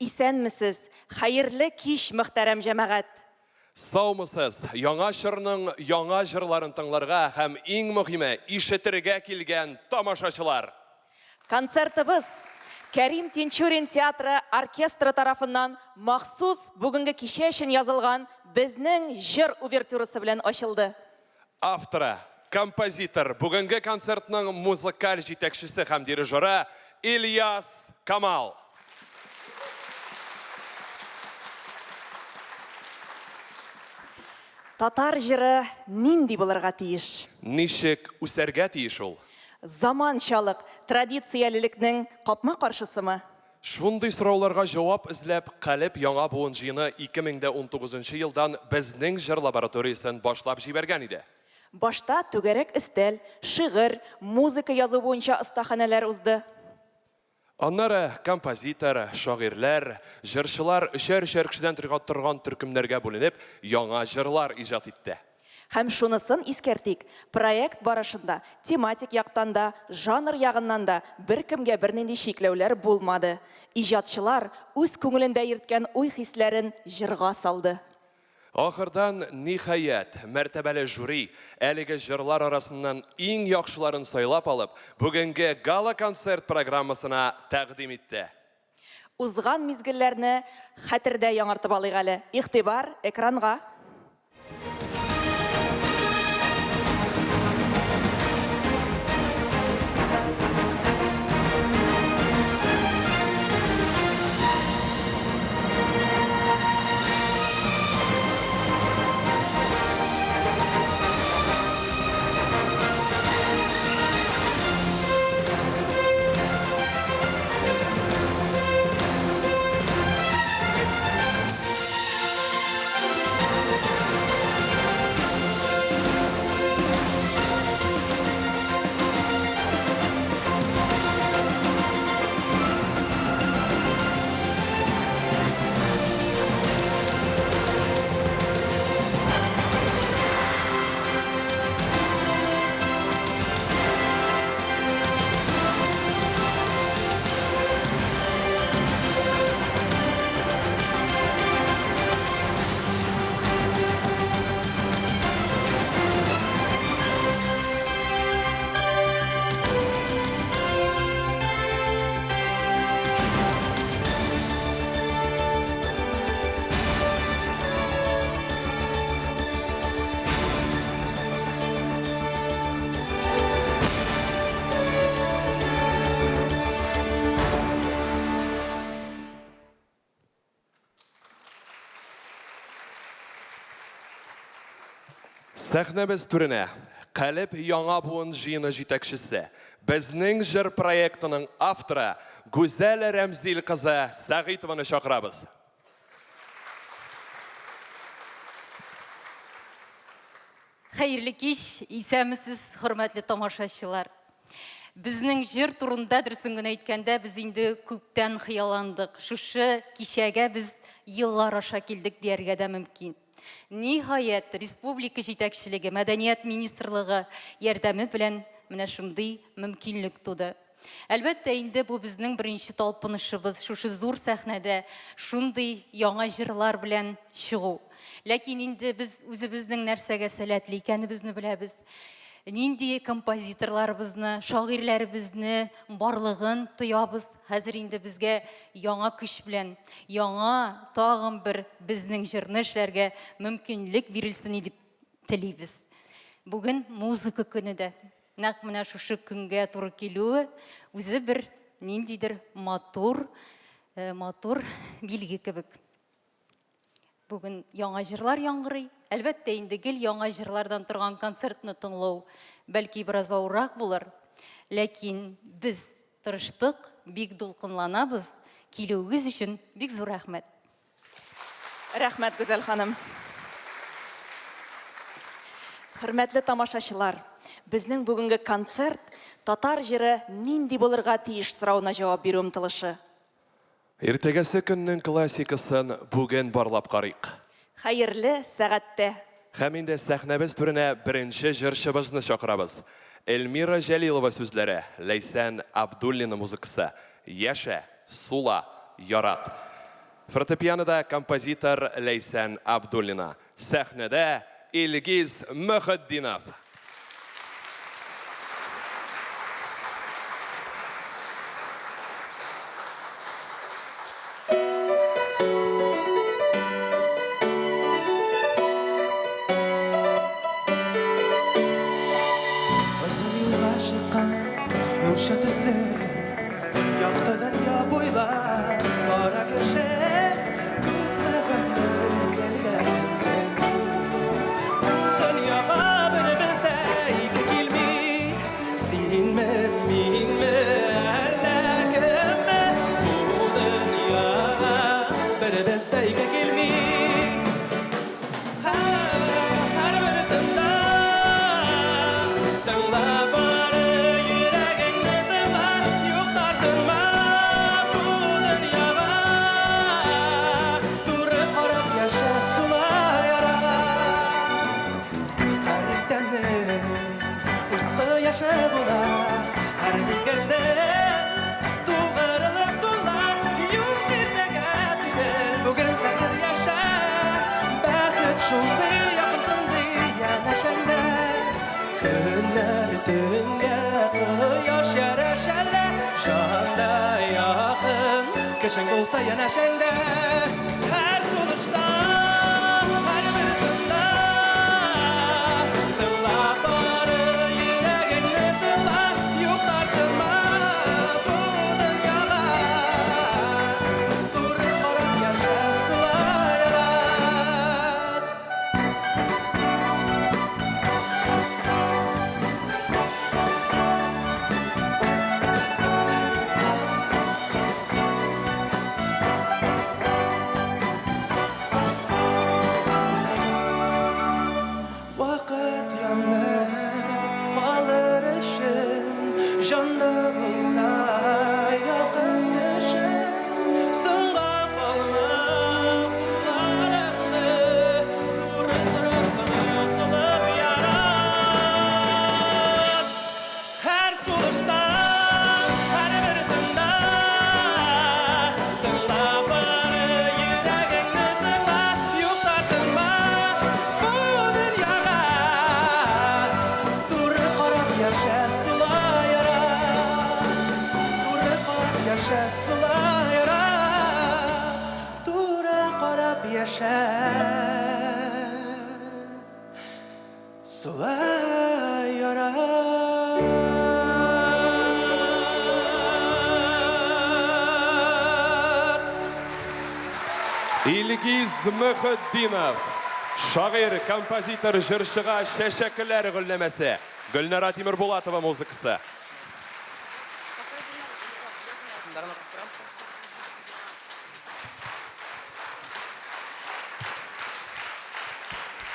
Исәнмесез, хәерле кич, мөхтәрәм җәмәгать! Саумысыз, яңа чорның яңа җырларын тыңларга һәм иң мөһиме, ишетергә килгән тамашачылар! Концертыбыз Кәрим Тинчурин театры оркестры тарафыннан махсус бүгенге кичә өчен язылган Безнең җыр увертюрасы белән ачылды. Авторы, композитор, бүгенге концертның музыкаль җитәкчесе һәм дирижеры Ильяс Камал. Татар җыры нинди булырга тиеш? Ничек үсәргә тиеш ул? Заманчалык, традициялелекнең капма-каршысымы? Шундый сорауларга җавап эзләп, Калеб яңа буын җыены 2019 нчы елдан Безнең җыр лабораториясен башлап җибәргән иде. Башта түгәрәк өстәл, шигырь, музыка язу буенча остаханәләр узды. Аннары композитор, шагыйрьләр, җырчылар өчәр-өчәр кешедән торган төркемнәргә бүленеп, яңа җырлар иҗат итте. Һәм шунысын искәртик, проект барышында тематик яктан да, жанр ягыннан да беркемгә бернинди чикләүләр булмады. Иҗатчылар үз күңелендә йөрткән уй-хисләрен җырга салды. Ахырдан, ниһаять, мәртәбәле жюри, әлеге җырлар арасыннан иң яхшыларын сайлап алып, бүгенге гала-концерт программасына тәкъдим итте. Узган мизгелләрне хәтердә яңартып алыйк әле. Игътибар, экранга! Сәхнәбез түренә Калеб яңа буын җыены җитәкчесе, Безнең җыр проектының авторы Гүзәл Рәмзил кызы Сәгыйтованы чакырабыз. Хәерле кич, исәнмесез, хөрмәтле тамашачылар. Безнең җыр турында дөресен генә әйткәндә, без инде күптән хыялландык. Шушы кичәгә без еллар аша килдек дияргә дә мөмкин. Ниһаять, республика җитәкчелеге, мәдәният министрлыгы ярдәме белән менә шундый мөмкинлек туды. Әлбәттә инде, бу безнең беренче талпынышыбыз, шушы зур сәхнәдә шундый яңа җырлар белән чыгу. Ләкин инде без үзебезнең нәрсәгә сәләтле икәнебезне беләбез, нинди композиторларыбызны, шагыйрьләребезне барлыгын тоябыз. Хәзер инде безгә яңа көч белән, яңа тагын бер безнең җырны эшләргә мөмкинлек бирелсен иде дип телибез. Бүген музыка көне дә. Нәкъ менә шушы көнгә туры килүе үзе бер ниндидер матур, э, матур билге кебек. Бүген яңа җырлар яңгырый. Әлбәттә инде гел яңа җырлардан торган концертны тыңлау бәлки бераз авыррак булыр. Ләкин без тырыштык, бик дулкынланабыз. Килүегез өчен бик зур рәхмәт. Рәхмәт, Гүзәл ханым. Хөрмәтле тамашачылар, безнең бүгенге концерт татар җыры нинди булырга тиеш соравына җавап бирү омтылышы. Иртәгәсе көннең классикасын бүген барлап карыйк. Хәерле сәгатьтә! Һәм инде сәхнәбез түренә беренче җырчыбызны чакырабыз. Эльмира Җәлилова сүзләре, Ләйсән Абдуллина музыкасы, Яшә, сула, ярат. Фортепианода композитор Ләйсән Абдуллина. Сәхнәдә Илгиз Мөхетдинов. Озын юлга чыккан юлчы төсле, якты дөнья буйлап бара кеше. Күпме гомер бирелгәнен белми. Дөньяга беребез дә ике килми. Синме, минме, әллә кемме? Бу дөньяга беребез дә ике килми. Һәрбер тында тыңла бары йөрәгеңне тыңла, юк тартынма бу дөньяга. Туры карап яшә, сула яра. Һәр иртәнең үз кояшы була, һәр мизгелдә тугрылык тула. Юк иртәгә түгел, бүген хәзер яшә. Бәхет шундый якын, шундый янәшәңдә. Көннәр төнгә, кояш ярәшәлә, җанда якын кешең булса янәшәңдә. Һәр сулышта, һәрбер тында тыңла бары йөрәгеңне тыңла, юк тартынма бу дөньяга. Туры карап яшә, сула ярат. Вакыт янып калыр өчен, җанда булса якын кешең, соңга калма кулларыңны туры торып онытылып ярат. Һәр сулышта, һәрбер тында тыңла бары йөрәгеңне тыңла, юк тартынма бу дөньяга. Туры карап яшә, сула ярат. Туры карап яшә, сула ярат. Туры карап яшә, сула ярат. Илгиз Мөхетдинов. Шагыйрь, композитор, җырчыга чәчәкләр гөлләмәсе. Гөлнара Тимербулатова музыкасы.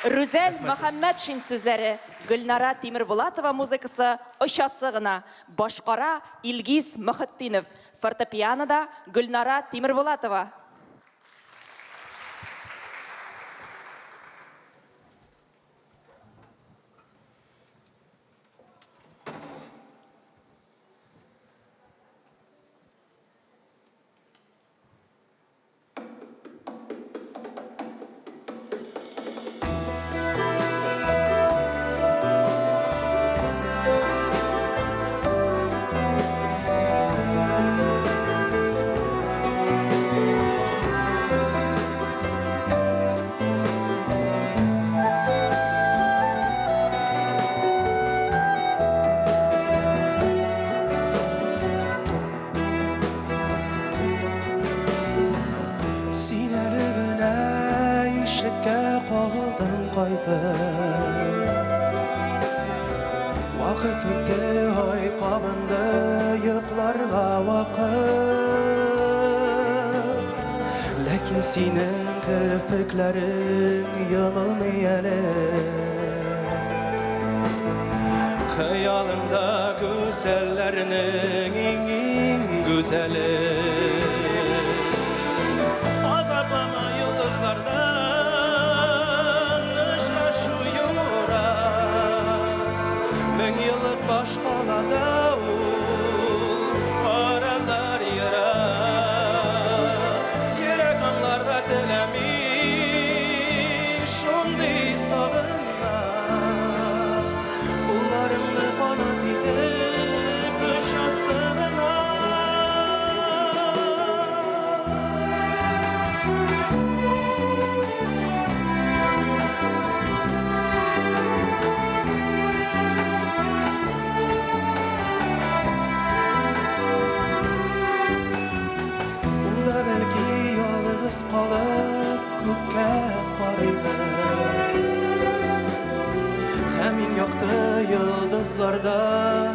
Рүзәл Мөхәммәтшин сүзләре, Гөлнара Тимербулатова музыкасы «Очасы гына». Башкара Илгиз Мөхетдинов. Фортепианода Гөлнара Тимербулатова. Син әле генә ишеккә кагылдың кайтып. Вакыт үтте, ай кабынды, йокларга вакыт. Ләкин синең керфекләрең йомылмый әле. Хыялыңда гүзәлләрнең иң-иң гүзәле. Азаплана йолдызлардан очрашу юрап. Мең еллык башкалада ул аралар ерак. Йөрәк аңлар. Йолдызлар да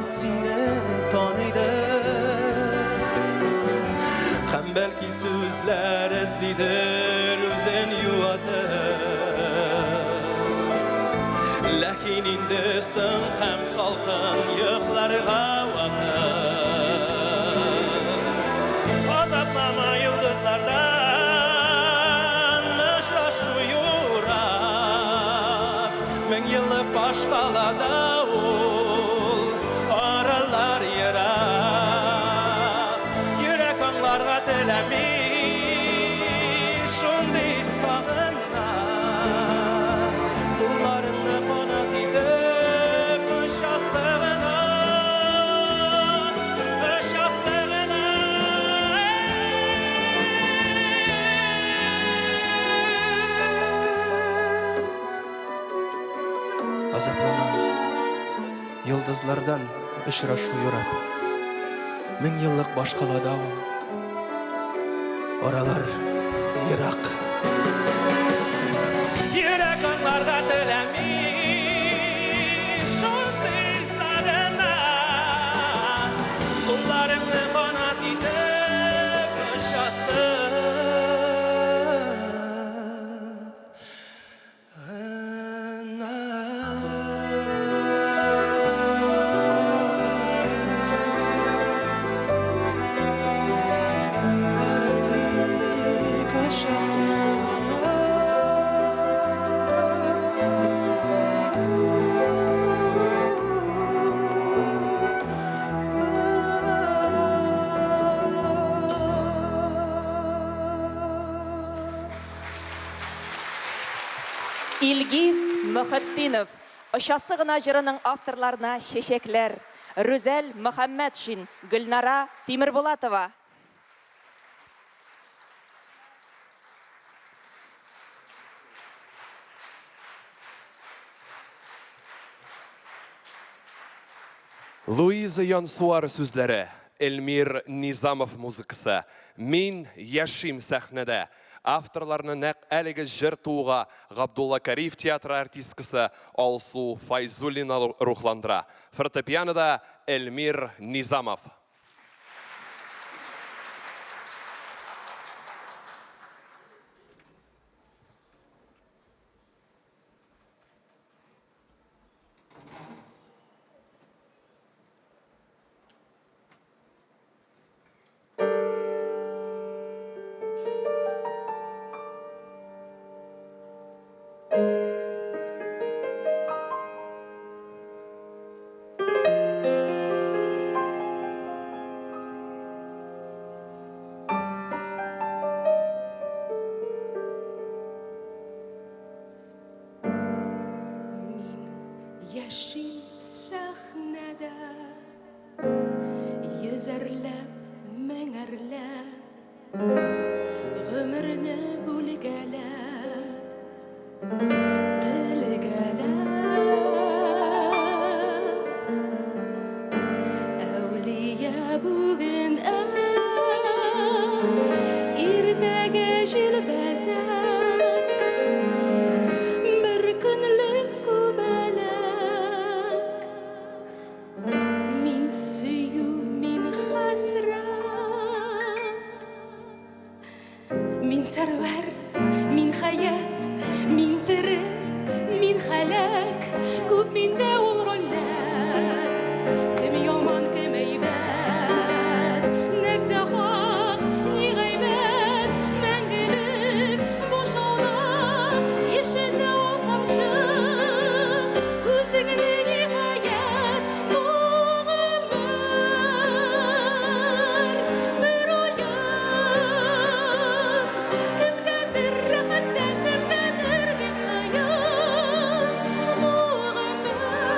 сине таныйдыр. Һәм бәлки сүзләр эзлидер үзен юатыр. Ләкин инде соң һәм салкын йокларга вакыт. Азаплама йолдызлардан очрашу юрап. Мең еллык башкалада ул аралар ерак. Йөрәк аңларга теләми, шундый сагына. Кулларыңны канат итеп очасы гына, очасы гына. Азаплама йолдызлардан очрашу юрап. Мең еллык башкалада ул аралар ерак. Йөрәк аңларга теләми, шундый сагына. Кулларыңны канат итеп очасы гына. Бары тик очасы гына. Илгиз Мөхетдинов. Очасы гына җырының авторларына чәчәкләр. Рүзәл Мөхәммәтшин, Гөлнара Тимербулатова. Луиза Янсуар сүзләре, Эльмир Низамов музыкасы. Мин яшим сәхнәдә. Авторларны нәкъ әлеге җыр тууга Габдулла Кариев театры артисткасы Алсу Файзуллина рухландыра. Фортепианода Эльмир Низамов. Мин яшим сәхнәдә, йөзәрләп, меңәрләп, гомерне бүлгәләп, телгәләп. Әүлия бүген, иртәгә җилбәзәк, бер көнлек күбәләк. Мин сөю, мин хәсрәт, мин сәрвәр, мин хәят, мин тере, мин һәлак. Күп миндә ул рольләр. Кем яман, кем әйбәт, нәрсә хак, ни гайбәт, мәңгелек бушауда ишетә алсаңчы үзеңне, ниһаять. Бу гомер бер уен, кемгәдер рәхәттә, кемгәдер бик кыен. Бу гомер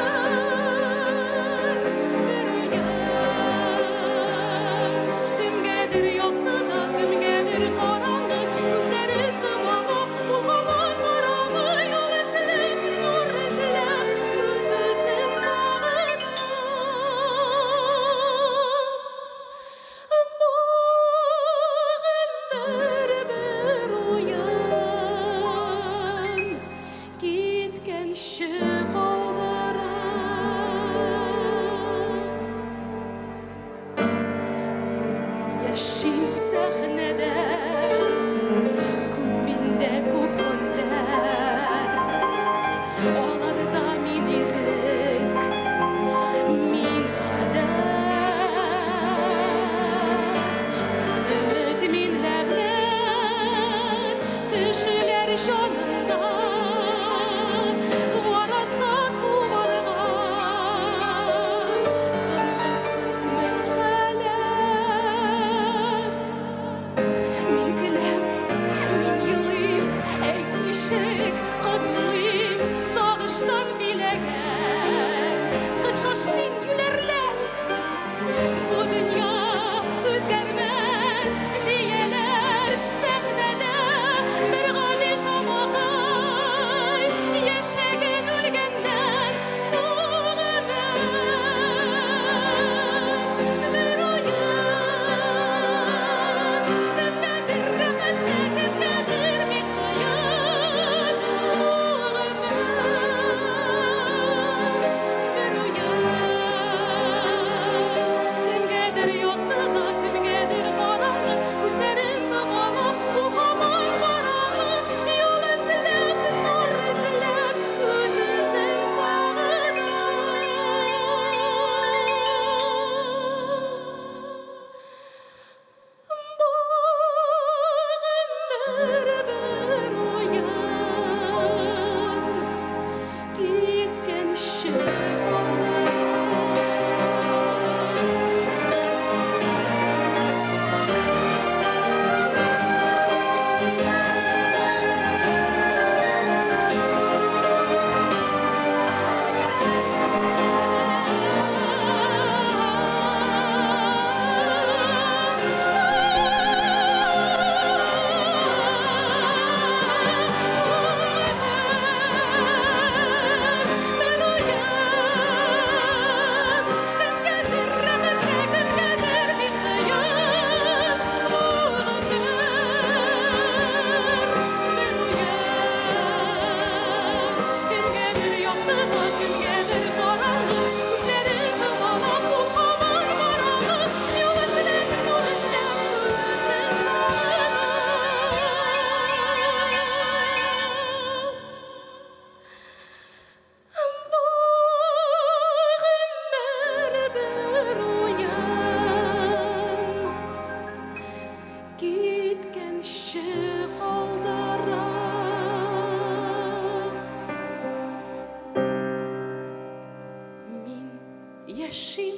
Яшим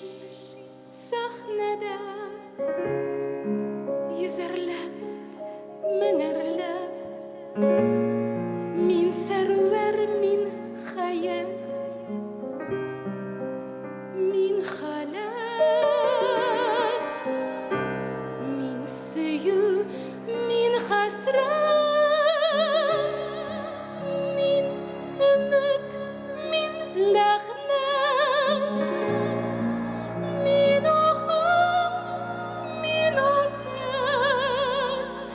сәхнәдә Йөзәрләп, меңәрләп. Мин Сәрвәр, мин Хәят, Мин Халәк, Мин сөю, мин хәсрәт, Мин өмет, мин ләгънәт, Мин аһым, мин афәт.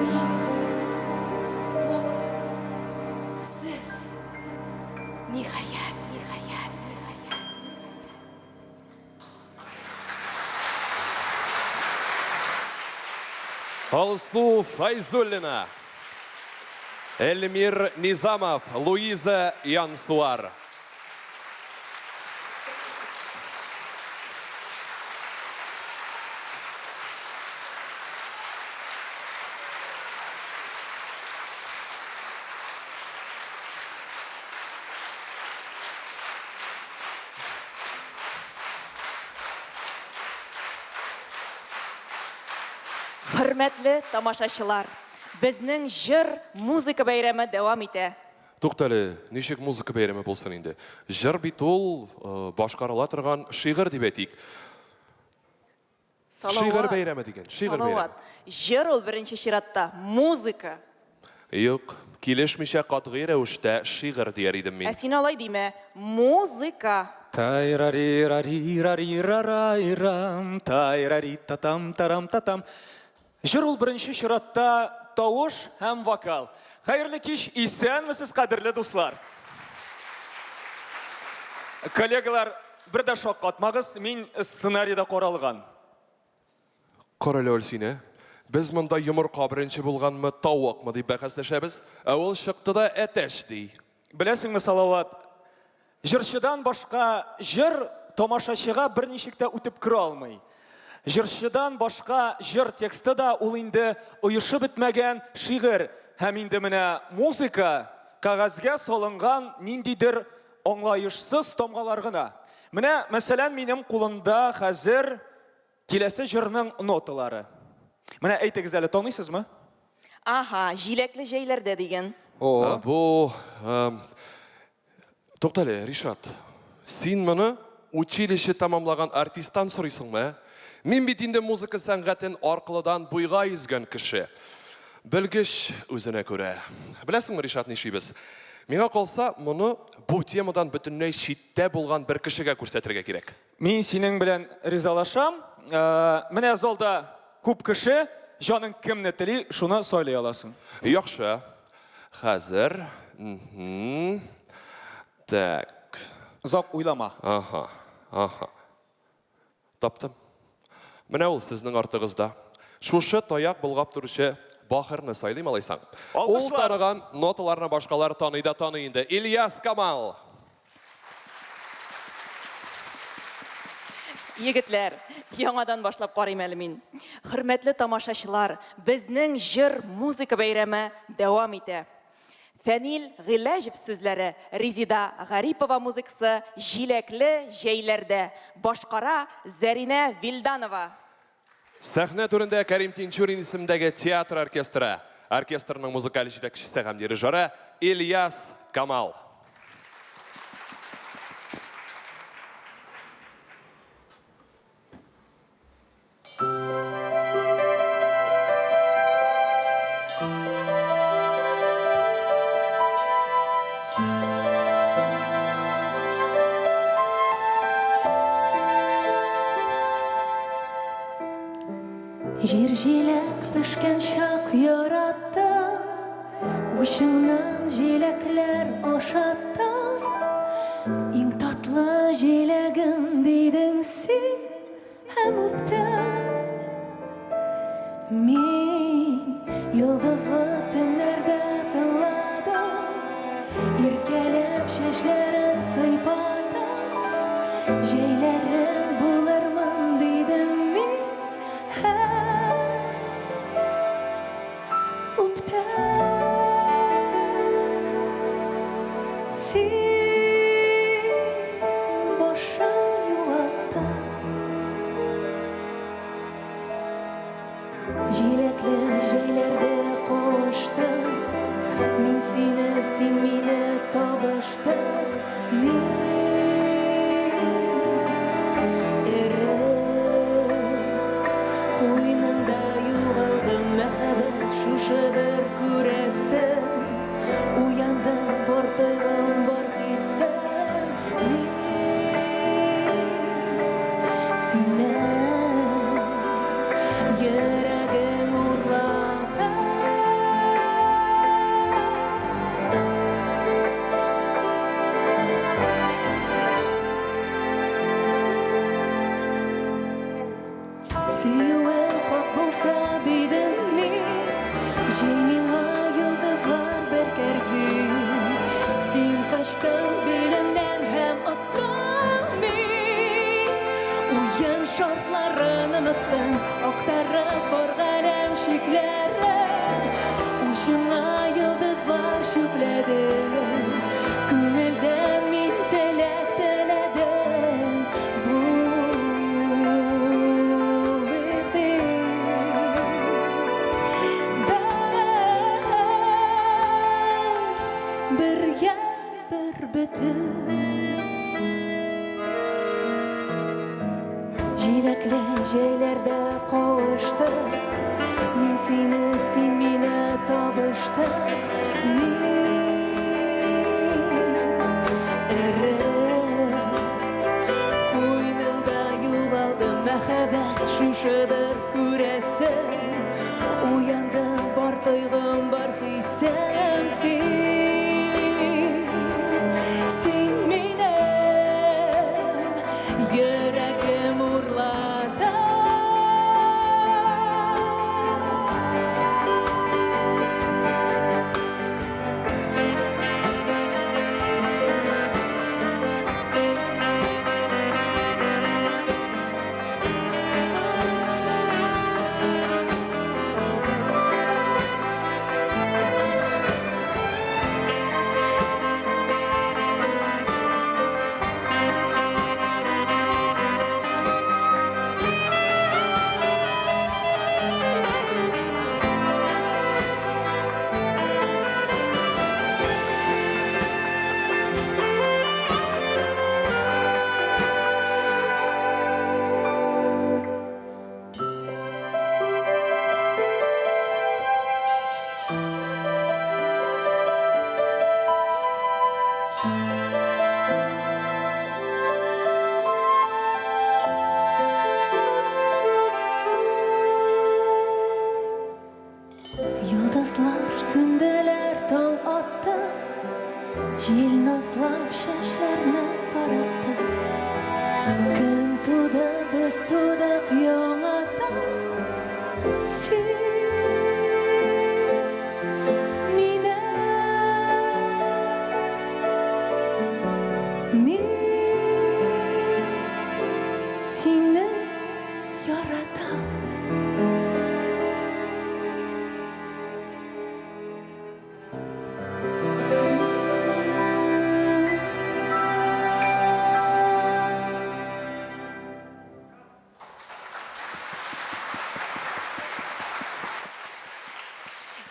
Мин, ул, сез, ниһаять, ниһаять, ниһаять. Алсу Файзуллина, Эльмир Низамов, Луиза Янсуар. Хөрмәтле тамашачылар, безнең җыр, музыка бәйрәме дәвам итә. Туктале, ничек музыка бәйрәме булсын инде? Җыр бит ул башкарыла торган шигырь дип әйтик. Шигырь бәйрәме дигән, шигырь бәйрәме. Салават, җыр ул беренче чиратта музыка. Юк, килешмичә катгый рәвештә шигырь дияр идем мин. Ә син алай димә, музыка. Тай-ра-ри-ра-ри-ра-ри-ра-рай-рам, тай-ра-ри-та-там-тарам-та-там. Җыр ул беренче чиратта тавыш һәм вокал. Хәерле кич, исәнмесез, кадерле дуслар! Коллегалар, бер дә шаккатмагыз, мин сценарийда каралган. Карале, Альсинә, без монда йомырка беренче булганмы, тавыкмы дип бәхәсләшәбез, ә ул чыкты да әтәч ди. Беләсеңме, Салават, җырчыдан башка җыр тамашачыга берничек тә үтеп керә алмый. Җырчыдан башка җыр тексты да ул инде оешып бетмәгән шигырь һәм инде менә музыка кәгазьгә салынган ниндидер аңлаешсыз тамгалар гына. Менә, мәсәлән, минем кулымда хәзер Киләсе җырның ноталары. Менә әйтегез әле, таныйсызмы? Аһа, җиләкле җәйләрдә диген. О. Бу, Туктале, Ришат, син моны училище тәмамлаган артисттан сорыйсыңмы, ә? Мин бит инде музыка сәнгатен аркылыдан буйга йөзгән кеше. Белгеч үзенә күрә. Беләсеңме, Ришат, нишлибез? Миңа калса, моны бу темадан бөтенләй читтә булган бер кешегә күрсәтергә кирәк. Мин синең белән ризалашам. Менә залда күп кеше, җаның кемне тели, шуны сайлый аласың. Яхшы. Хәзер. Так. Озак уйлама. Аһа, аһа. Таптым. Менә ул сезнең артыгызда. Шушы таяк болгап торучы бахырны сайлыйм алайсаң. Ул таныган ноталарны башкалар таный да таный инде. Ильяс Камал! Егетләр, яңадан башлап карыйм әле мин. Хөрмәтле тамашачылар, безнең җыр музыка бәйрәме дәвам итә. Фәнил Гыйләҗев сүзләре, Резида Гарипова музыкасы Җиләкле җәйләрдә башкара Зәринә Вилданова. Сәхнә түрендә Кәрим Тинчурин исемендәге театр оркестры. Оркестрның музыкаль җитәкчесе һәм дирижеры Ильяс Камал. Җир җиләк пешкән чак яраттың, Учыңнан җиләкләр ашаттың. Иң татлы җиләгем дидең син һәм үптең. Мин йолдызлы төннәрдә тыңладым, Иркәләп чәчләрен сыйпадым. Җәйләрең булырмын дидем мин һәм үптем. Син. Бергә бер бөтен. Җиләкле җәйләрдә кавыштык, Мин сине, син мине табыштык. Мин эреп, куеныңда югалдым, Мәхәббәт шушыдыр, күрәсең. Уяндым, бар тойгым, бар хисем син. Син минем йөрәгем урладың. Йолдызлар сүнделәр, таң атты, Җил назлап чәчләрне таратты. Көн туды, без тудык яңадан. Син минем, мин сине яратам.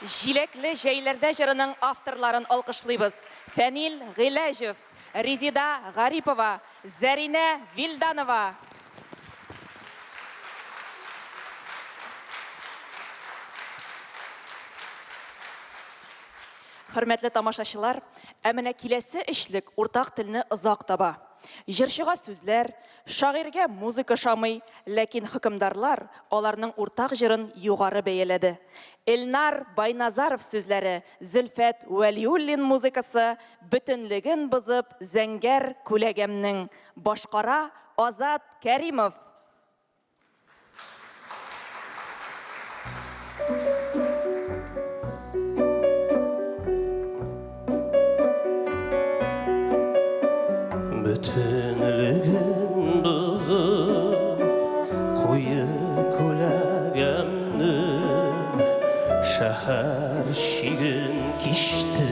Җиләкле җәйләрдә җырының авторларын алкышлыйбыз. Фәнил Гыйләҗев, Резида Гарипова, Зәринә Вилданова. Хөрмәтле тамашачылар, ә менә киләсе өчлек уртак телне озак таба. Җырчыга сүзләр, шагыйрьгә музыка ошамый, ләкин хөкемдарлар аларның уртак җырын югары бәяләде. Эльнар Байназаров сүзләре, Зөлфәт Вәлиуллин музыкасы бөтенлеген бозып зәңгәр күләгәмнең башкара Азат Кәримов. Бөтенлеген бозып, куе күләгәмнең шәһәр чиген кичте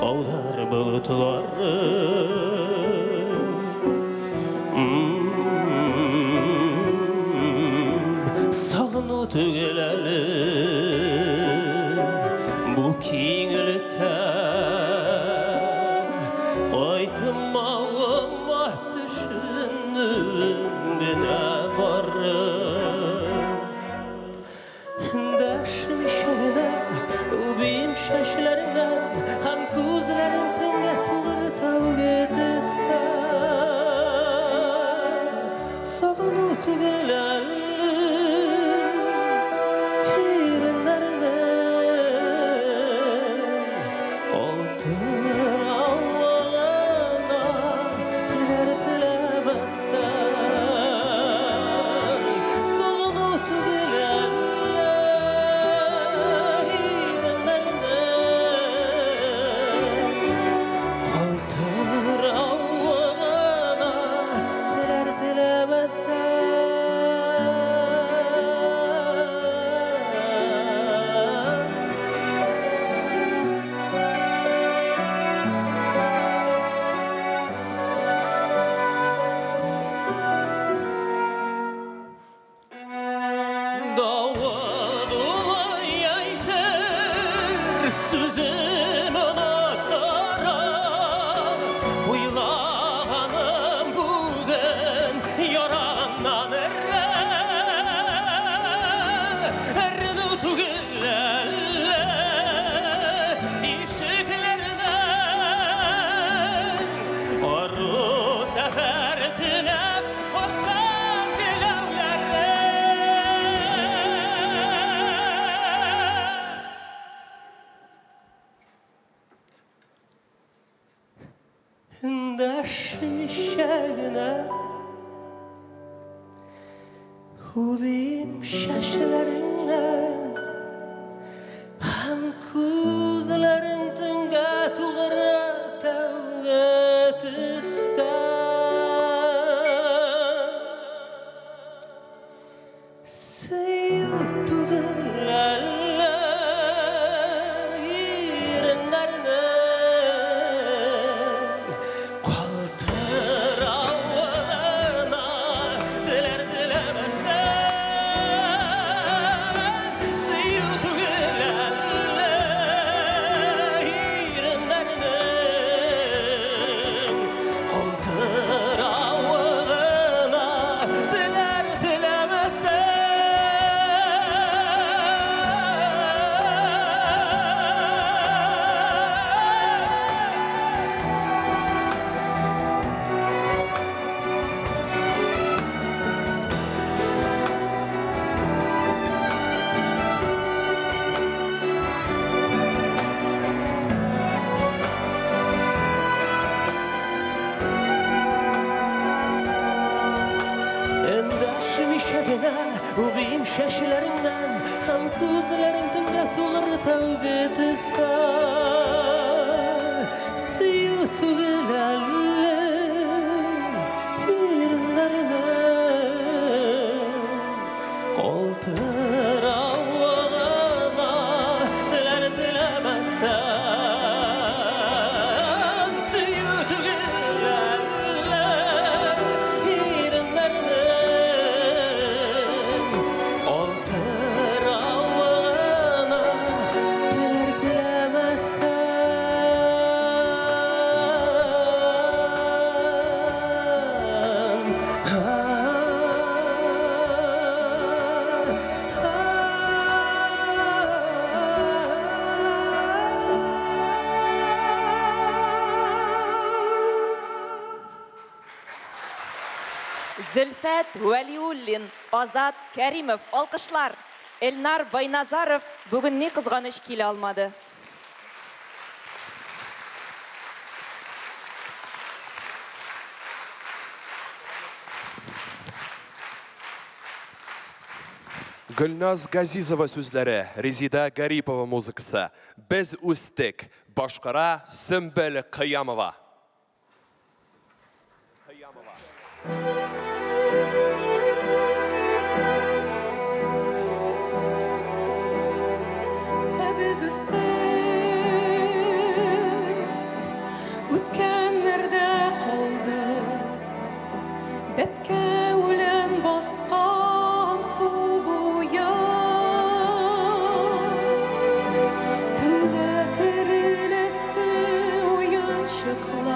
каудар болытлары. Сагыну түгел әле бу киңлеккә кайтмавыма төшенеп генә барып. Дәшмичә генә үбим чәчләреңнән һәм күзләрең төнгә тугры тәүге төстә. Сагыну түгел әле иреннәрнең калтыравы гына теләр-теләмәстән. Сагыну түгел әле иреннәрнең калтыравы гына теләр-теләмәстән. Эндәшмичә генә Үбим чәчләреңнән Һәм күзләрең төнгә тугры тәүге төстә. Сөю түгел әллә иреннәрнең калтыравына теләр теләмәстән. Сөю түгел әллә иреннәрнең калтыравына теләр теләмәстән. Эндәшмичә генә үбим чәчләреңнән Һәм күзләрең төнгә тугры тәүге төстә. Сөю түгел әллә иреннәрнең калтыравына теләр теләмәстән. Сөю түгел әллә иреннәрнең калтыравына теләр теләмәстән. Зөлфәт Вәлиуллин, Азат Кәримов, алкышлар. Эльнар Байназаров бүген ни кызганыч килә алмады. Гөлназ Газизова сүзләре, Резида Гарипова музыкасы. Без үстек. Башкара Сөмбел Кыямова. Ә без үстек, үткәннәрдә калды бәбкә үлән баскан су буе. Төнлә тереләсе уенчыклар.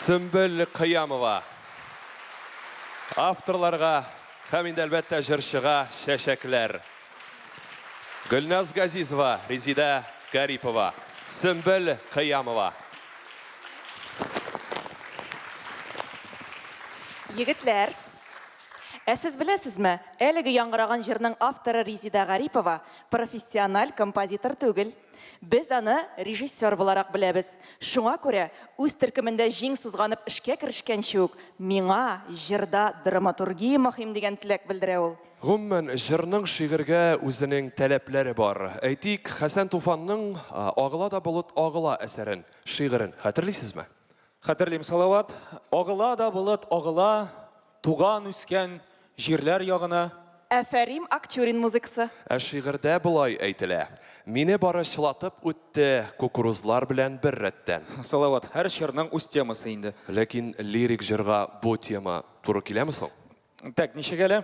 Сөмбел Кыямова. Авторларга һәм инде әлбәттә җырчыга чәчәкләр. Гөлназ Газизова, Резидә Гарипова, Сөмбел Кыямова. Егетләр, ә сез беләсезме, әлеге яңгыраган җырның авторы Резидә Гарипова профессиональ композитор түгел. Без аны режиссер буларак беләбез. Шуңа күрә, үз төркемендә җиң сызганып эшкә керешкәнче үк, миңа җырда драматургия мөһим дигән теләк белдерә ул. Гомумән, җырның шигырьгә үзенең таләпләре бар. Әйтик, Хәсән Туфанның Агыла да болыт агыла әсәрен, шигырен хәтерлисезме? Хәтерлим, Салават. Агыла да болыт агыла, туган-үскән җирләр ягына. Афәрим, Акчурин музыкасы. Ә шигырьдә болай әйтелә, Мине бары чылатып үтте кукурузлар белән бер рәттән. Салават, һәр чорның үз темасы инде. Ләкин лирик җырга бу тема туры киләме соң? Так, ничек әле?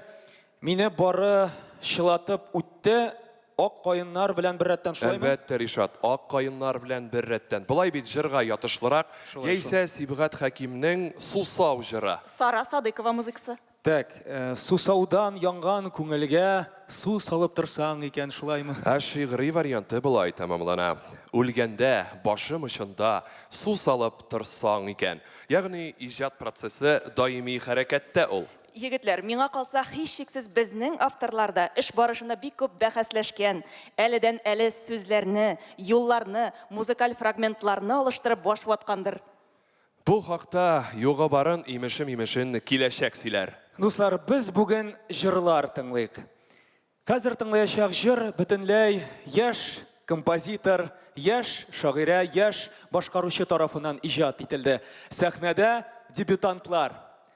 Мине бары чылатып үтте ак каеннар белән беррәттән, шулаймы? Әлбәттә, Ришат, ак каеннар белән беррәттән. Болай бит җырга ятышлырак. Шулай, Яисә Сибгат Хәкимнең Сусау җыры. Сара Садыйкова музыкасы. Так, сусаудан янган күңелгә су салып торсаң икән, шулаймы? Ә шигъри варианты болай тәмамлана, Үлгәндә башым очында су салып торсаң икән. Ягъни иҗат процессы даими хәрәкәттә ул. Егетләр, миңа калса, һичшиксез безнең авторлар да эш барышында бик күп бәхәсләшкән, әледән-әле сүзләрне, юлларны, музыкаль фрагментларны алыштырып баш ваткандыр. Бу хакта югы-барын, имеше-мимешен киләчәк сөйләр. Дуслар, без бүген җырлар тыңлыйк. Хәзер тыңлаячак җыр бөтенләй яшь композитор, яшь шагыйрә, яшь башкаручы тарафыннан иҗат ителде. Сәхнәдә дебютантлар.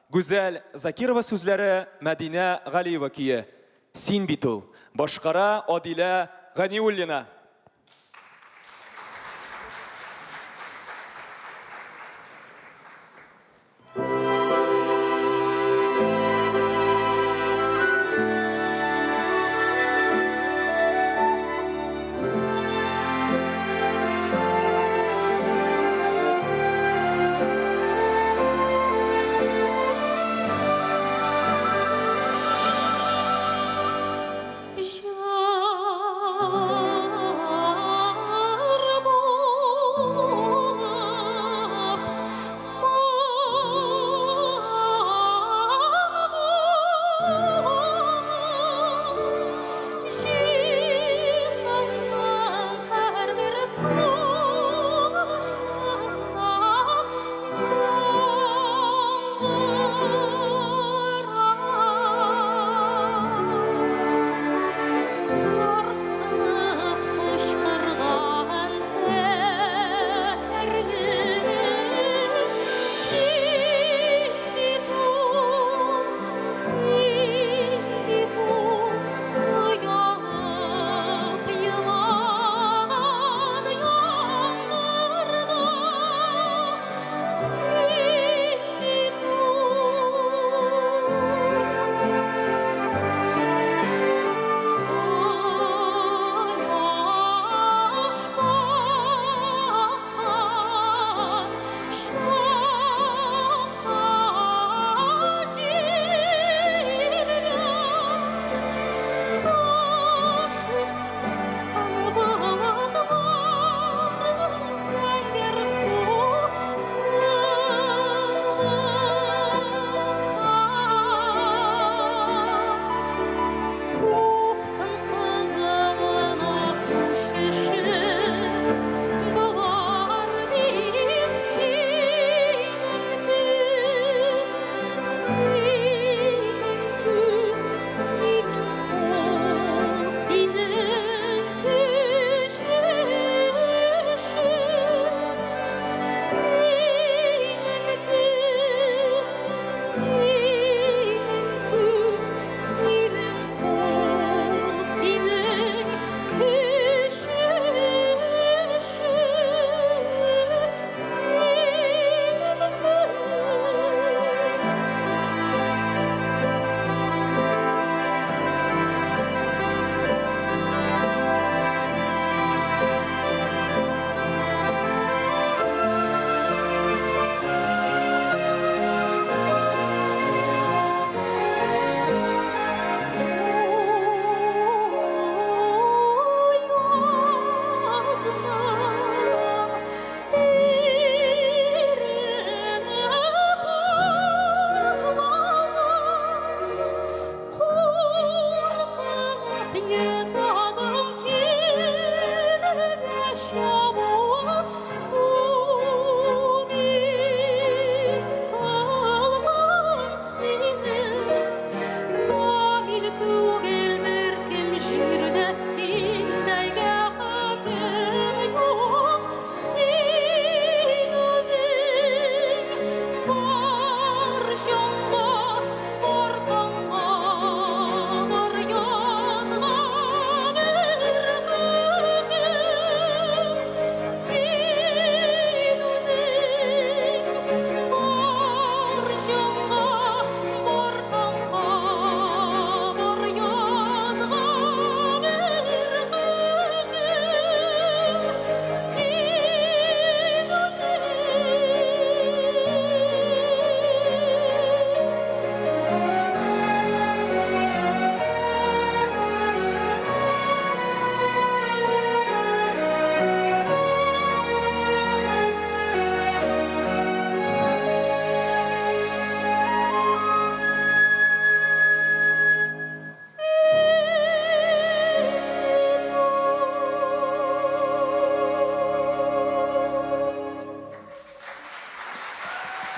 Гүзәл Закирова сүзләре, Мәдинә Галиева көе. Син бит ул. Башкара Адилә Ганиуллина. Җан.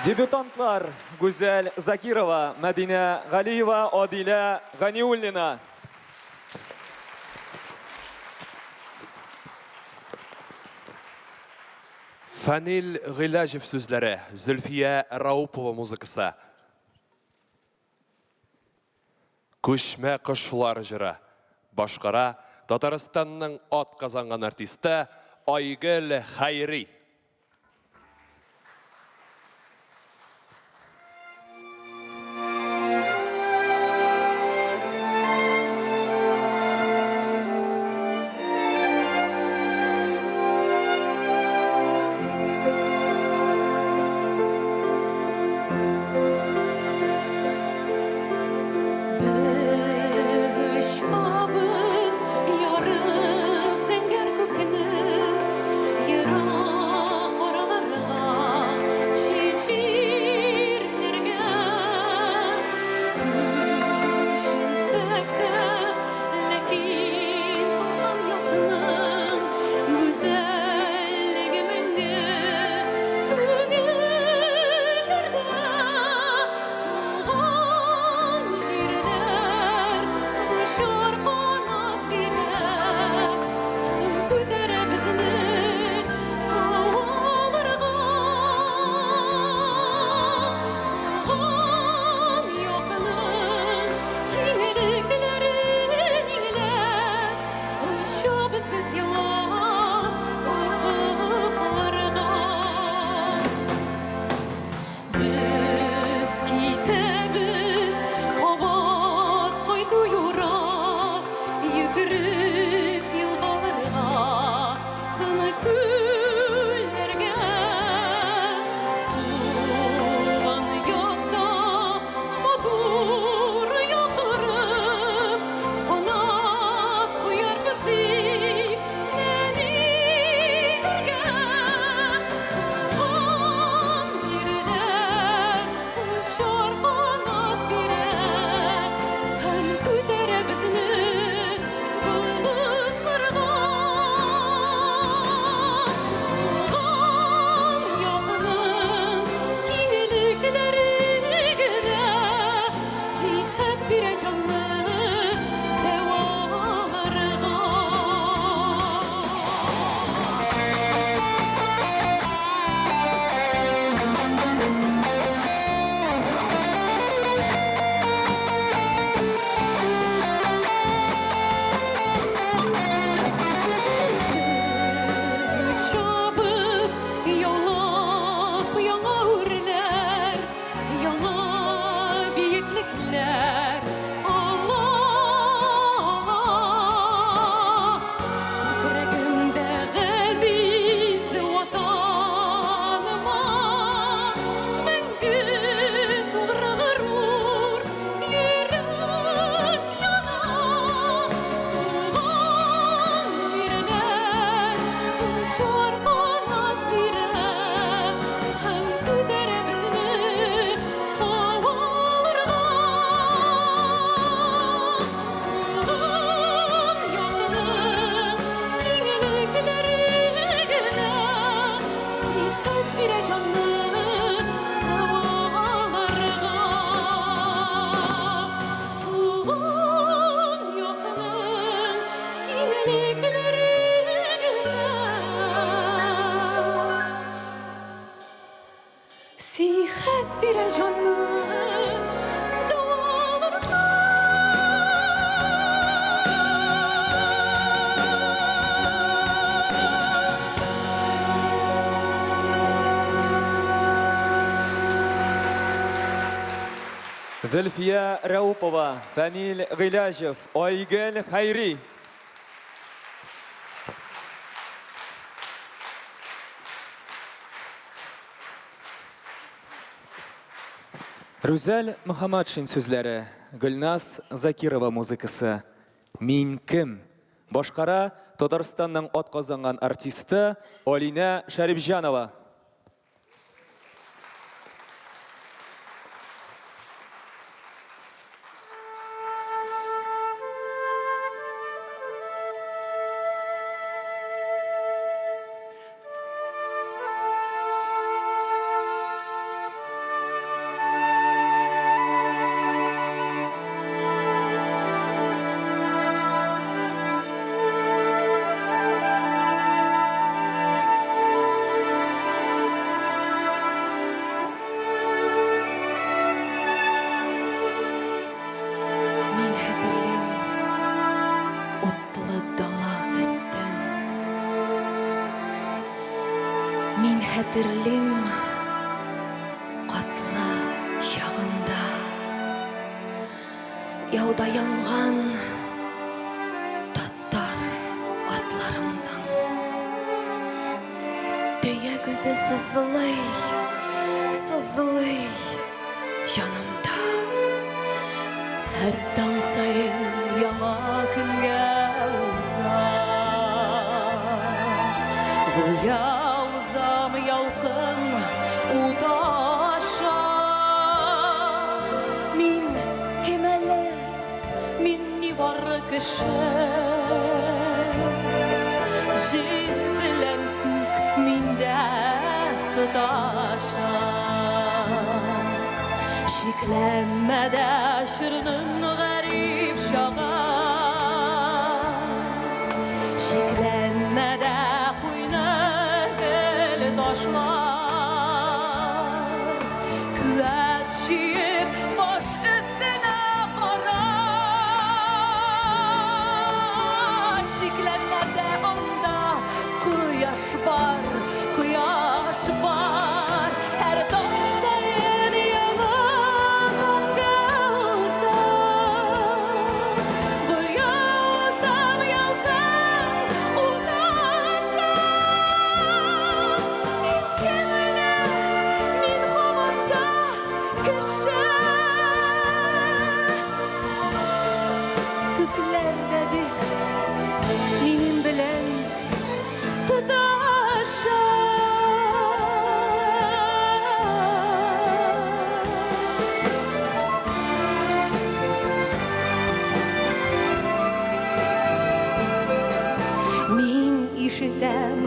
Дебютантлар Гүзәл Закирова, Мәдинә Галиева, Адилә Ганиуллина. Фәнил Гыйләҗев сүзләре, Зөлфия Раупова музыкасы. Күчмә кошлар җыры. Башкара Татарстанның атказанган артисты Айгөл Хәйри. Без очабыз, ярып зәңгәр күкне, ерак араларга, чит җирләргә. Күченсәк тә, ләкин туган якның гүзәллеге мәңге күңелләрдә. Туган җирләр очар канат бирә һәм күтәрә безне һаваларга. Туган якның киңлекләрен иңләп, очабыз без яңа офыкларга. Без китәбез, кабат кайту юрап, йөгерек елгаларга, тын күлләргә. Туган якта матур яңгырып, канат куярбыз дип нәниләргә. Туган җирләр очар канат бирә һәм күтәрә безне болытларга. Туган якның киңлекләре генә сихәт бирә җанны дәваларга. Без очабыз, яулап яңа үрләр, яңа биеклекләр. Алла, күкрәгемдә газиз ватаныма мәңге тугры горур йөрәк яна. Туган җирләр очар канат бирә һәм күтәрә безне һаваларга. Туган якның киңлекләре генә сихәт бирә җанны дәваларга. Туган якның киңлекләре генә сихәт бирә җанны дәваларга. Зөлфия Раупова, Фәнил Гыйләҗев, Айгөл Хәйри. Рүзәл Мөхәммәтшин сүзләре, Гөлназ Закирова музыкасы. Мин кем? Башкара Татарстанның атказанган артисты Алинә Шәрипҗанова. Хәтерлим котлы чагында Яуда янган татар атларымның Дөя күзе сызлый, сызлый җанымда. Һәр таң саен яңа көнгә уза. Гүя узам ялкын ут аша. Мин кем әле? Мин нибары кеше. Җир белән күк миндә тоташа. Шикләнмә дә чорның гарип чагы. Шикләнмә дә куйны гел ташлар. Куәт җыеп баш өстенә кара. Шикләнмә дә анда кояш бар, кояш бар. Һәр таң саен яңа таңга уза. Гүя узам ялкын ут аша. Мин кем әле? Мин һаман да кеше. Күкләр дә бит минем белән тоташа. Мин ишетәм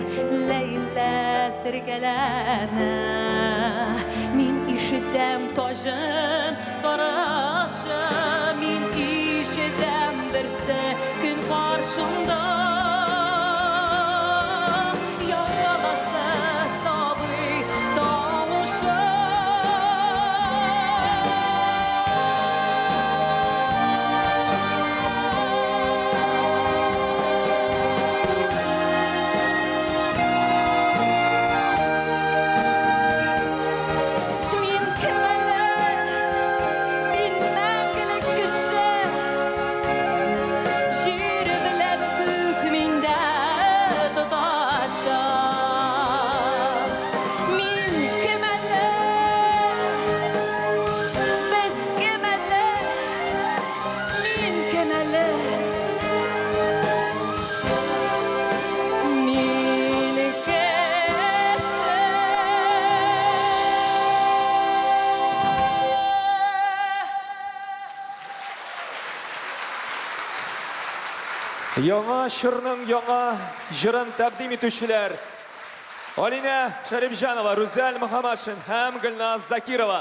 Ләйлә серкәләнә. Мин ишетәм таҗын тарашы. Мин ишетәм берсе көн каршында. Яңаласы сабый тавышы. Мин кем әле? Мин мәңгелек кеше. Җир белән күк миндә тоташа. Мин кем әле? Без кем әле? Мин кем әле? Мин кеше. Яңа чорның яңа җырын тәкъдим итүчеләр Алинә Шәрипҗанова, Рүзәл Мөхәммәтшин һәм Гөлназ Закирова.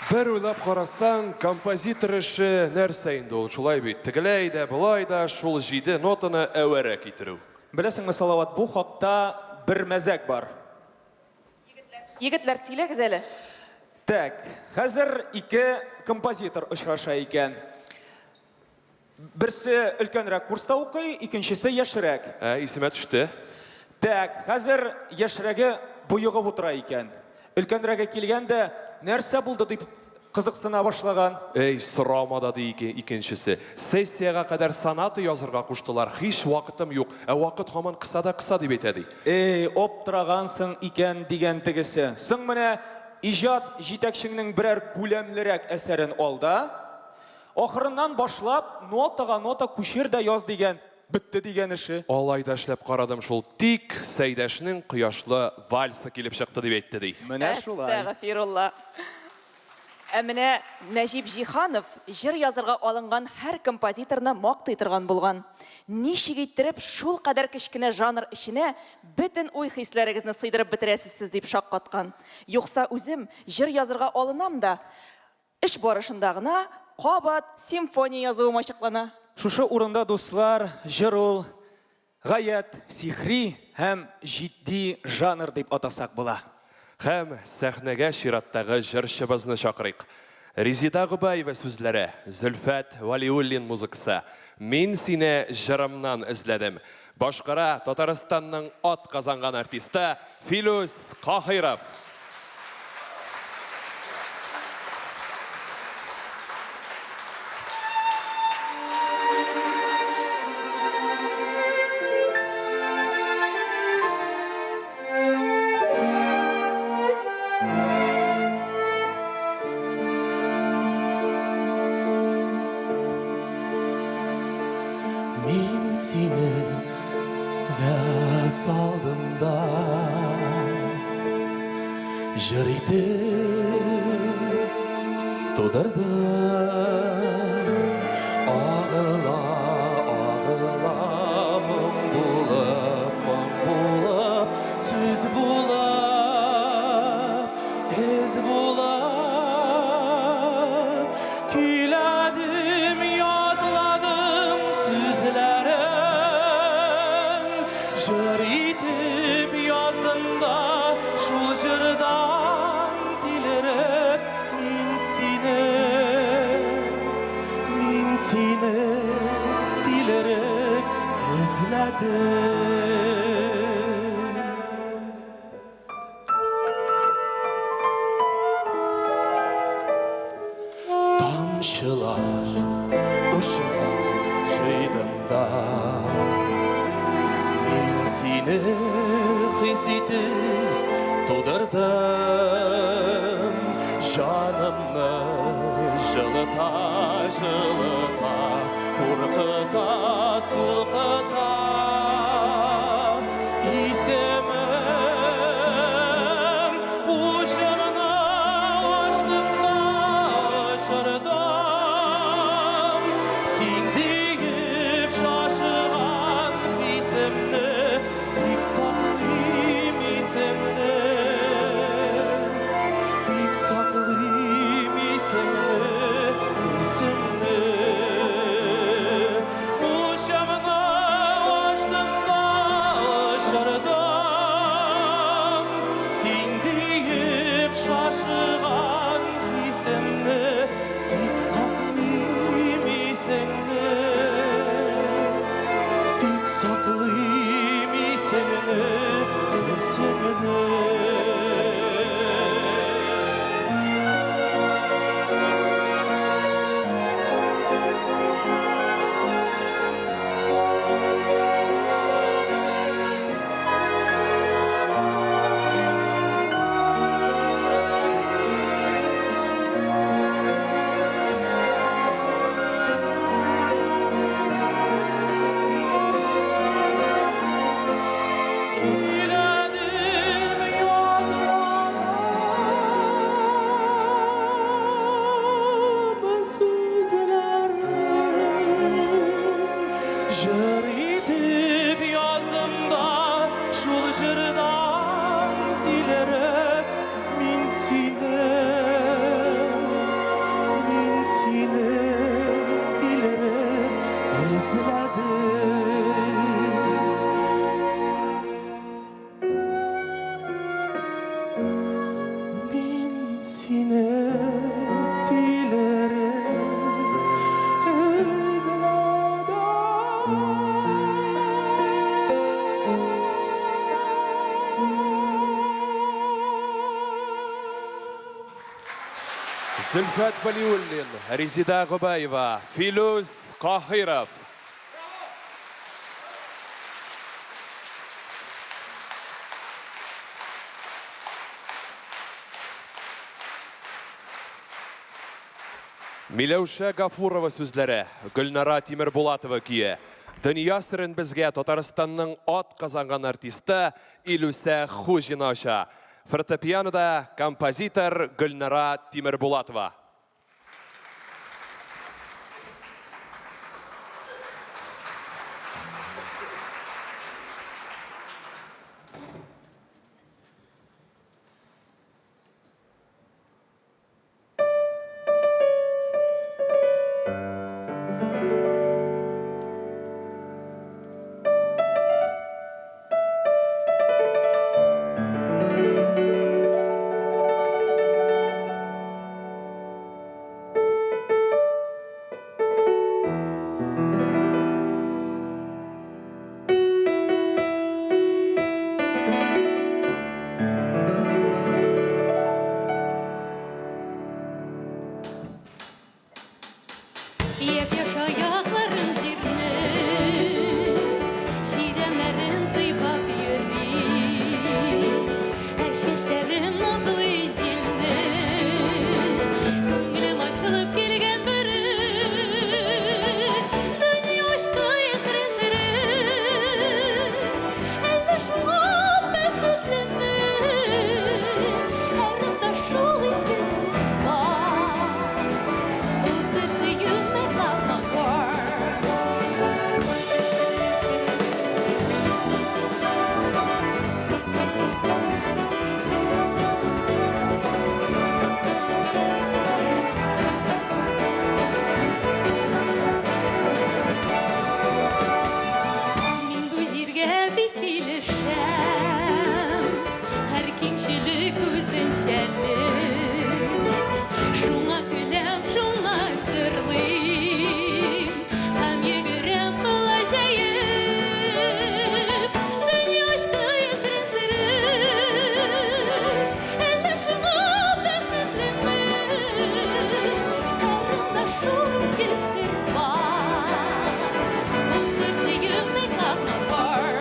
Бер уйлап карасаң, композитор эше нәрсә инде ул, шулай бит? Тегеләй дә, болай да шул җиде нотаны әвәрә китерү. Беләсеңме, Салават, бу хакта бер мәзәк бар. Егетләр, сөйләгез әле. Так, хәзер ике композитор очраша икән. Берсе өлкәнрәк курста укый, икенчесе яшьрәк. Ә, исемә төште. Так, хәзер яшьрәге боегып утыра икән. Өлкәнрәге килгән дә, нәрсә булды дип кызыксына башлаган. Эй, сорама да, ди икенчесе. Сессиягә кадәр соната язырга куштылар, һич вакытым юк. Ә вакыт һаман кыса да кыса дип әйтә, ди. Эй, аптырагансың икән, дигән тегесе. Соң менә иҗат җитәкчеңнең берәр күләмлерәк әсәрен ал да, ахырыннан башлап, нотага нота күчер дә яз, дигән. Бетте дигән эше. Алай да эшләп карадым шул, тик Сәйдәшнең кояшлы вальсы килеп чыкты, дип әйтте, ди. Менә шулай. Әстәгъфирулла. Ә менә Нәҗип Җиһанов җыр язырга алынган һәр композиторны мактый торган булган. Ничек иттереп шулкадәр кечкенә жанр эченә бөтен уй-хисләрегезне сыйдырып бетерәсез сез, дип шаккаткан. Юкса үзем җыр язырга алынам да, эш барышында гына кабат симфония язуым ачыклана. Шушы урында, дуслар, җыр ул гаять сихри һәм җитди жанр дип атасак була. Һәм сәхнәгә чираттагы җырчыбызны чакырыйк. Резеда Гобәева сүзләре, Зөлфәт Вәлиуллин музыкасы Мин сине җырымнан эзләдем. Башкара Татарстанның атказанган артисты Филүс Каһиров. Мин сине салдым да җыр итеп тудырдым. Агыла, агыла моң булып, моң булып, сүз булып, эз булып. Көйләдем, ятладым сүзләрең, җыр итеп яздым да шул җырдан тилереп мин сине, мин сине тилереп эзләдем. Тамчылар учыма җыйдым да мин сине хис итеп тудырдым. Җанымны җылыта, җылыта, куркыта, сулкыта. Исемең учымны ачтым да очырдым. Син диеп шашыган хисемне тик саклыйм исемне. Тик саклыйм исеңне, төсеңне. Учымны ачтым да очырдым. Син диеп шашыган хисемне тик саклыйм исеңне. Тик саклыйм исеңне, төсеңне. Көйләдем, ятладым сүзләрең, җыр итеп яздым да шул җырдан тилереп мин сине, мин сине тилереп эзләдем. Мин сине тилереп эзләдем. Зөлфәт Вәлиуллин, Резеда Гобәева, Филүс Каһиров. Миләүшә Гафурова сүзләре, Гөлнара Тимербулатова көе. Дөнья серен безгә Татарстанның атказанган артисты Илүсә Хуҗина ача. Фортепианода композитор Гөлнара Тимербулатова. Япь-яшь аякларым җирнең Чирәмнәрен сыйпап йөри. Ә чәчләрем назлы җилнең Күңелем ачылып килгән бөре. Дөнья ачты яшерен серен. Әллә шуңа бәхетлемен? Һәр ырымда шул изге сер бар. Ул сер сөю make love not war. Мин бу җиргә бик килешәм, һәр кимчелек үзенчәлек. Шуңа көләм, шуңа җырлыйм һәм йөгерәм колач җәеп. Дөнья ачты яшерен серен, әллә шуңа бәхетлемен? Һәр ырымда шул изге сер бар. Ул сер сөю make love not war.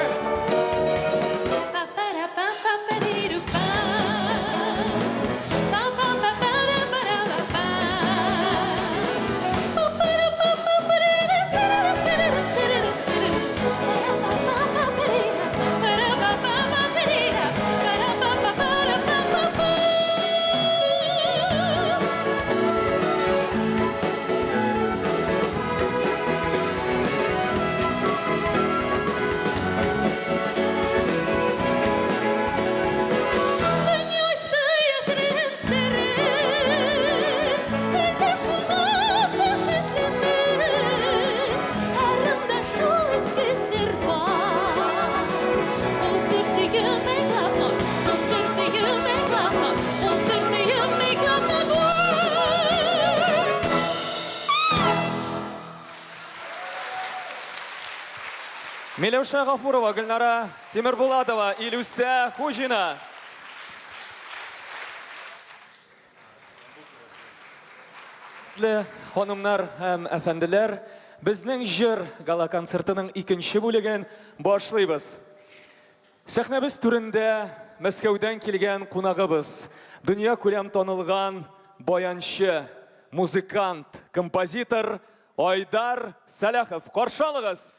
Па-па-ра-пам-па-па-ри-ру-пам. Пам-пам-па-па-ра-па-ра-па-пам. Па-па-ра-па-па-па-ри-ра-тиру-тиру-тиру-тиру. Па-ра-па-па-па-па-ри-ра. Па-ра-па-па-па-па-ри-ра. Па-ра-па-па-па-ра-па-па-па. Дөнья ачты яшерен серен, әллә шуңа бәхетлемен? Һәр ырымда шул изге сер бар. Ул сер сөю make love not, ул сер сөю make love not, ул сер сөю make love not war. Миләүшә Гафурова, Гөлнара Тимербулатова, Илүсә Хуҗина. Хөрмәтле ханымнар һәм әфәнделәр, безнең җыр гала-концертының икенче бүлеген башлыйбыз. Сәхнәбез түрендә Мәскәүдән килгән кунагыбыз, дөнья күләм танылган баянчы, музыкант, композитор Айдар Сәлахов. Каршы алыгыз!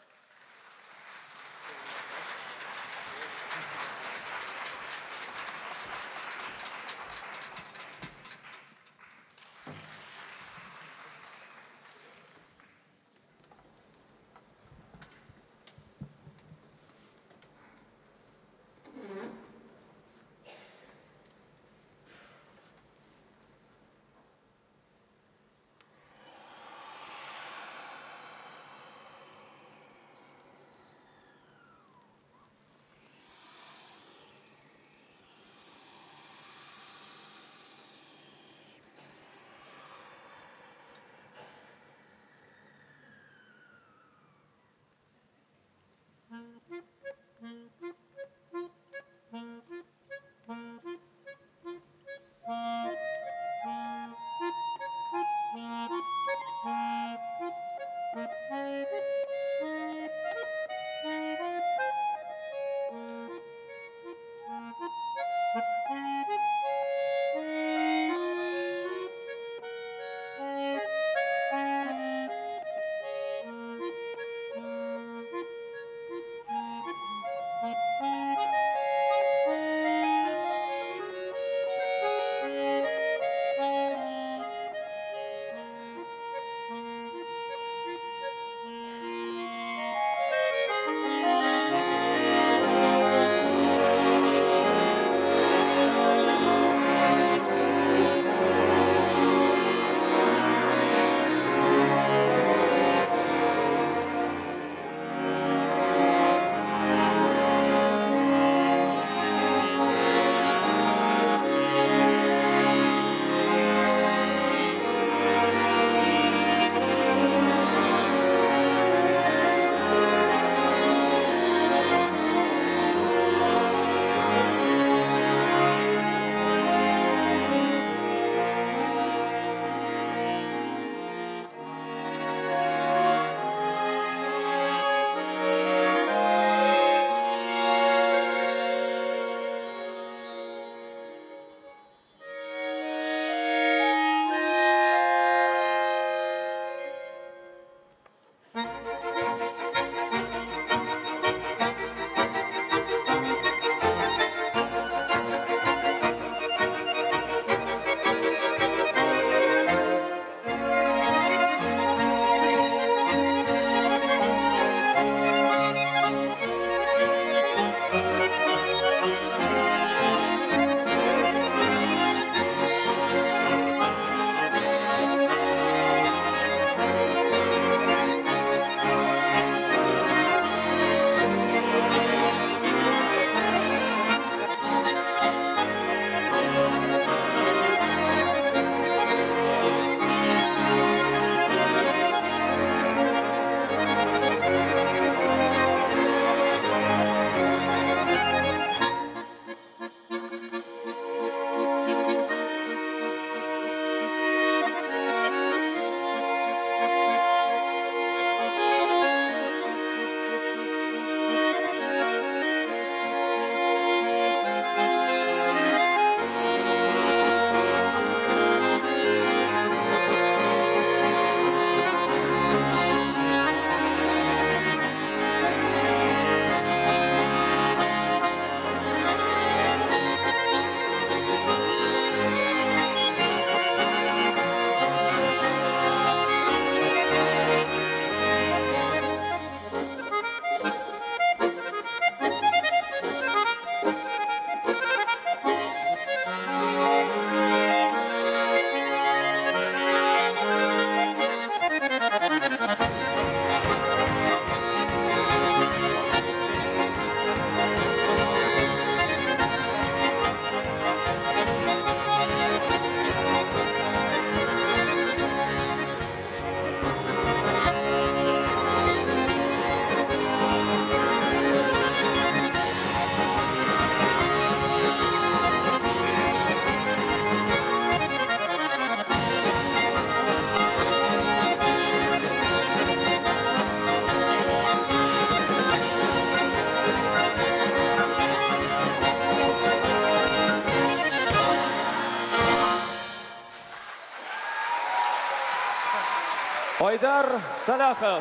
Айдар Сәлахов,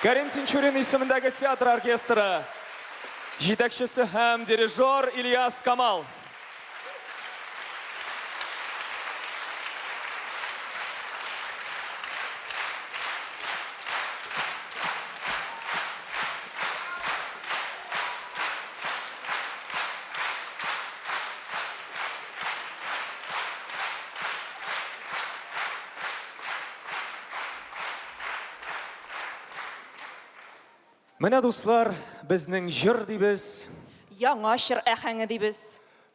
Кәрим Тинчурин исемендәге театр оркестры җитәкчесе һәм дирижер Ильяс Камал. Менә, дуслар, безнең җыр дибез. Яңа чор әхәңе дибез.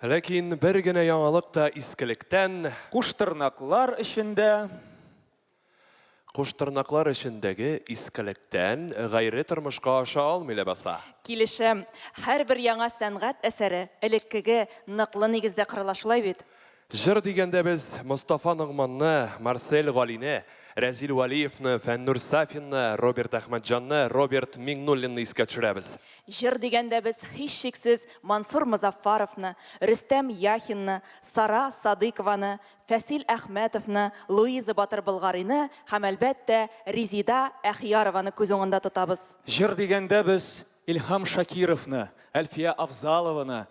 Ләкин бер генә яңалык та искелектән. Куштырнаклар эчендә. Куштырнаклар эчендәге искелектән гайре тормышка аша алмый ләбаса. Килешәм. Һәрбер яңа сәнгать әсәре элеккеге ныклы нигездә корыла, шулай бит? Җыр дигәндә без Мостафа Ногманны, Марсель Галине, Рәзил Вәлиевны, Фәннүр Сафинны, Роберт Әхмәтҗанны, Роберт Миңнуллинны искә төшерәбез. Җыр дигәндә без һичшиксез Мансур Мозаффаровны, Рөстәм Яхинны, Сара Садыйкованы, Фәсил Әхмәтовны, Луиза Батыр-Болгарины һәм, әлбәттә, Резида Әхиярованы күз уңында тотабыз. Җыр дигәндә без Илһам Шакировны, Әлфия Авзалованы,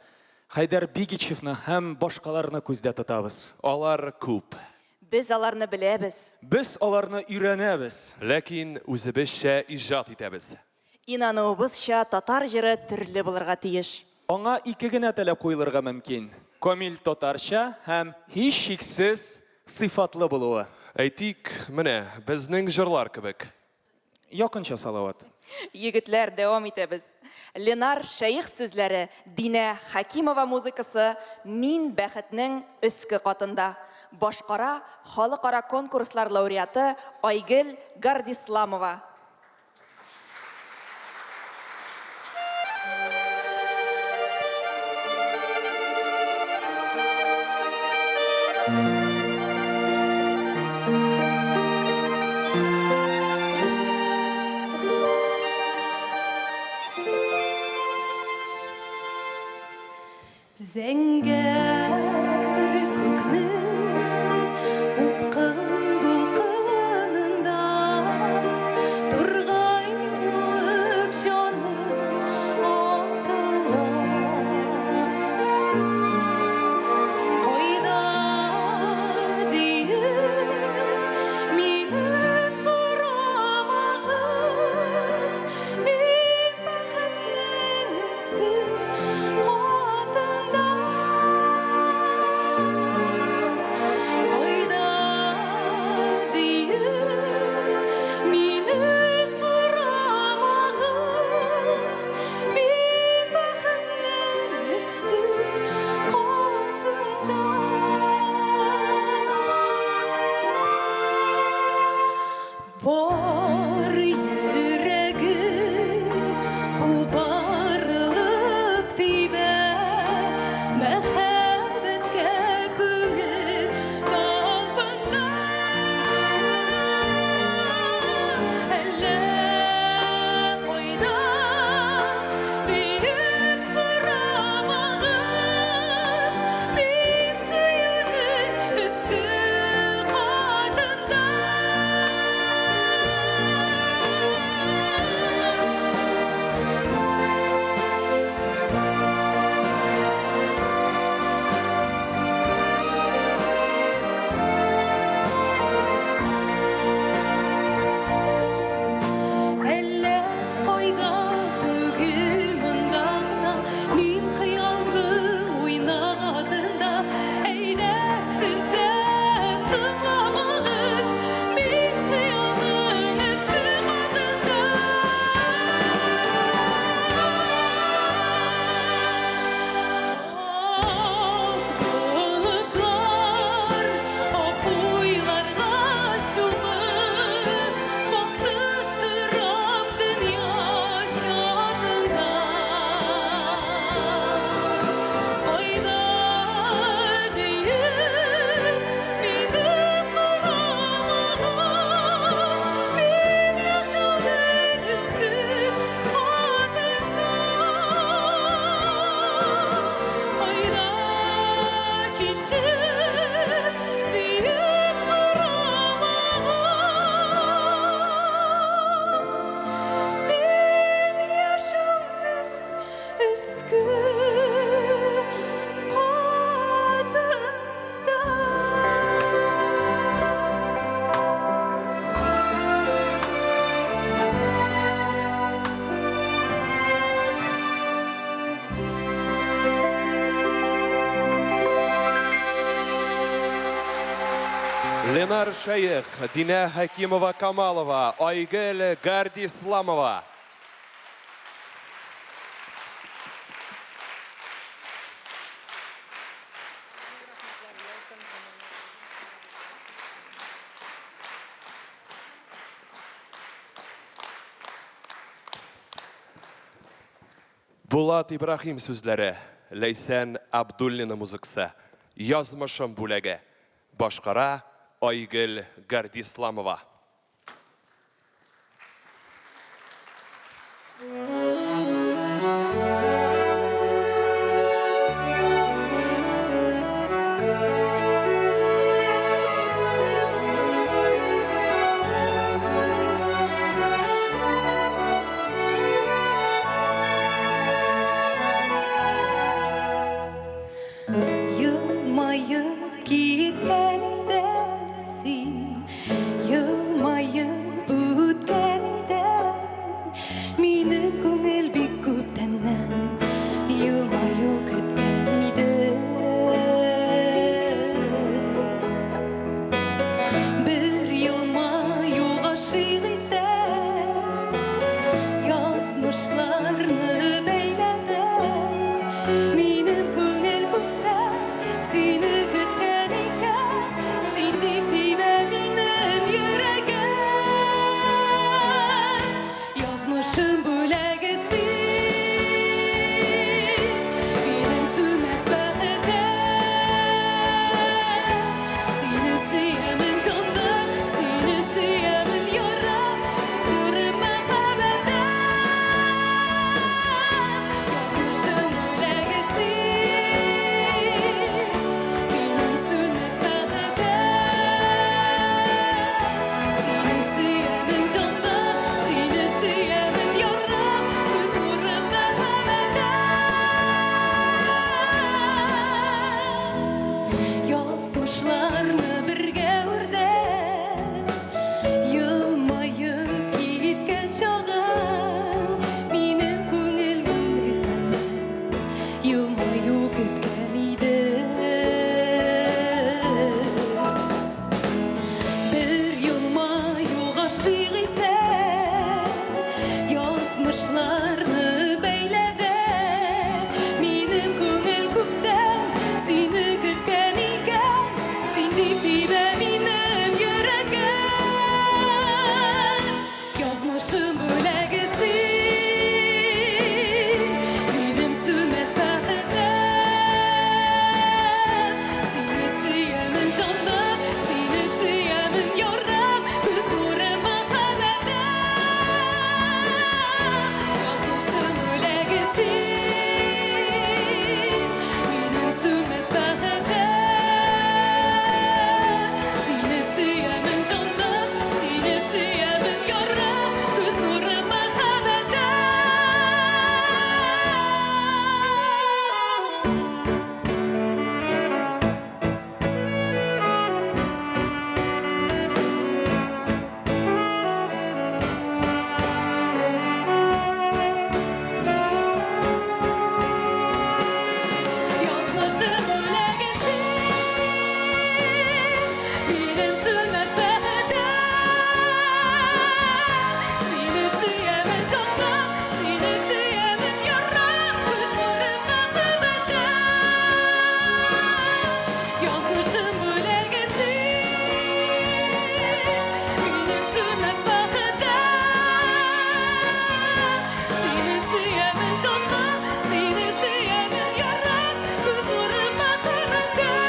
Хәйдәр Бигичевны һәм башкаларны күздә тотабыз. Алар күп. Без аларны беләбез. Без аларны өйрәнәбез. Ләкин үзебезчә иҗат итәбез. Инануыбызча, татар җыры төрле булырга тиеш. Аңа ике генә таләп куелырга мөмкин, камил татарча һәм, һичшиксез, сыйфатлы булуы. Әйтик, менә, безнең җырлар кебек. Якынча, Салават. Егетләр, дәвам итәбез. Ленар Шәех сүзләре, Динә Хәкимова музыкасы Мин бәхетнең өске катында. Башкара халыкара конкурслар лауреаты Айгөл Гардисламова. Зәңгәр күкнең упкын дулкынында Тургай булып җаным атыла. Кайда Ленар Шәех, Динә Хәкимова Камалова, Айгөл Гардисламова. Булат Ибраһим сүзләре, Ләйсән Абдуллина музыкасы, Язмышым бүләге. Башкара Айгөл Гардисламова. Елмаеп киткән идең син, елмаеп үткән идең. Минем күңел бик күптәннән елмаю көткән иде. Бер елмаю гашыйк итә, язмышларны бәйләде. Минем күңел күптән сине көткән икән, син дип тибә минем йөрәгем. Язмышым бүләге син, минем сүнмәс бәхетем. Сине сөямен җаным, сине сөямен ярым, күреп мәхәббәтем. Язмышым бүләге син, минем сүнмәс бәхетем. Сине сөямен җаным, сине сөямен ярым, күз нурым мәхәббәтем. Язмышларны бергә үрдек, елмаеп киткән чагың, минем күңел күнеккәннән елмаю көткән иде. Бер елмаю гашыйк итә, язмышларны бәйләде. Минем күңел күптән сине көткән икән, син дип тибә минем йөрәгем. Язмышым бүләге син, минем сүнмәс бәхетем. Сине сөямен җаным, сине сөямен ярым, күз нурым мәхәббәтем. Язмышым бүләге син, минем сүнмәс бәхетем. Сине сөямен җаным, сине сөямен ярым, күз нурым мәхәббәтем. Язмышым бүләге син, минем сүнмәс бәхетем. Сине сөямен җаным, сине сөямен ярым, күз нурым мәхәббәтем. Язмышым бүләге син, минем сүнмәс бәхетем. Сине сөямен җаным, сине сөямен ярым, күз нурым мәхәббәтем.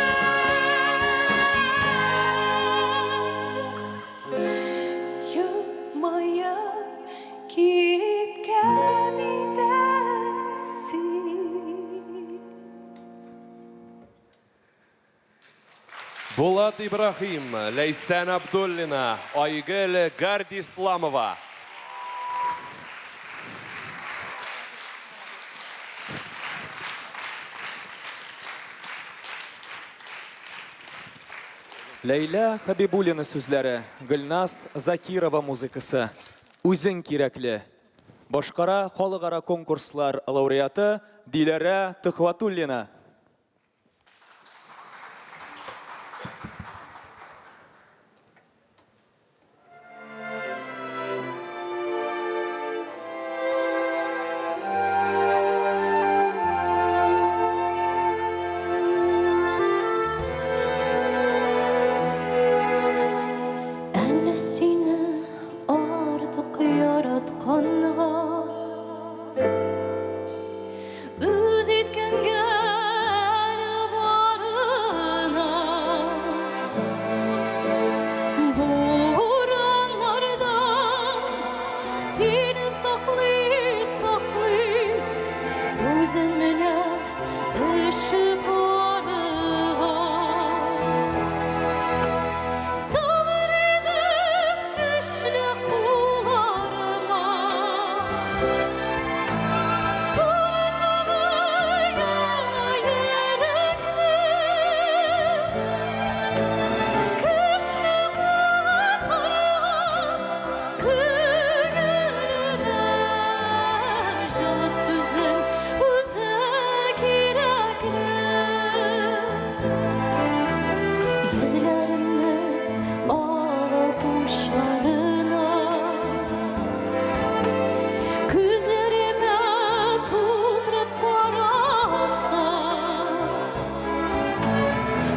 Елмаеп киткән идең син. Булат Ибраһим, Ләйсән Абдуллина, Айгөл Гардисламова. Ләйлә Хәбибуллина сүзләре, Гөлназ Закирова музыкасы. Үзең кирәкле. Башкара халыкара конкурслар лауреаты Диләрә Төхвәтуллина. Йөзләремне алып учларына, Күзләремә тутырып караса,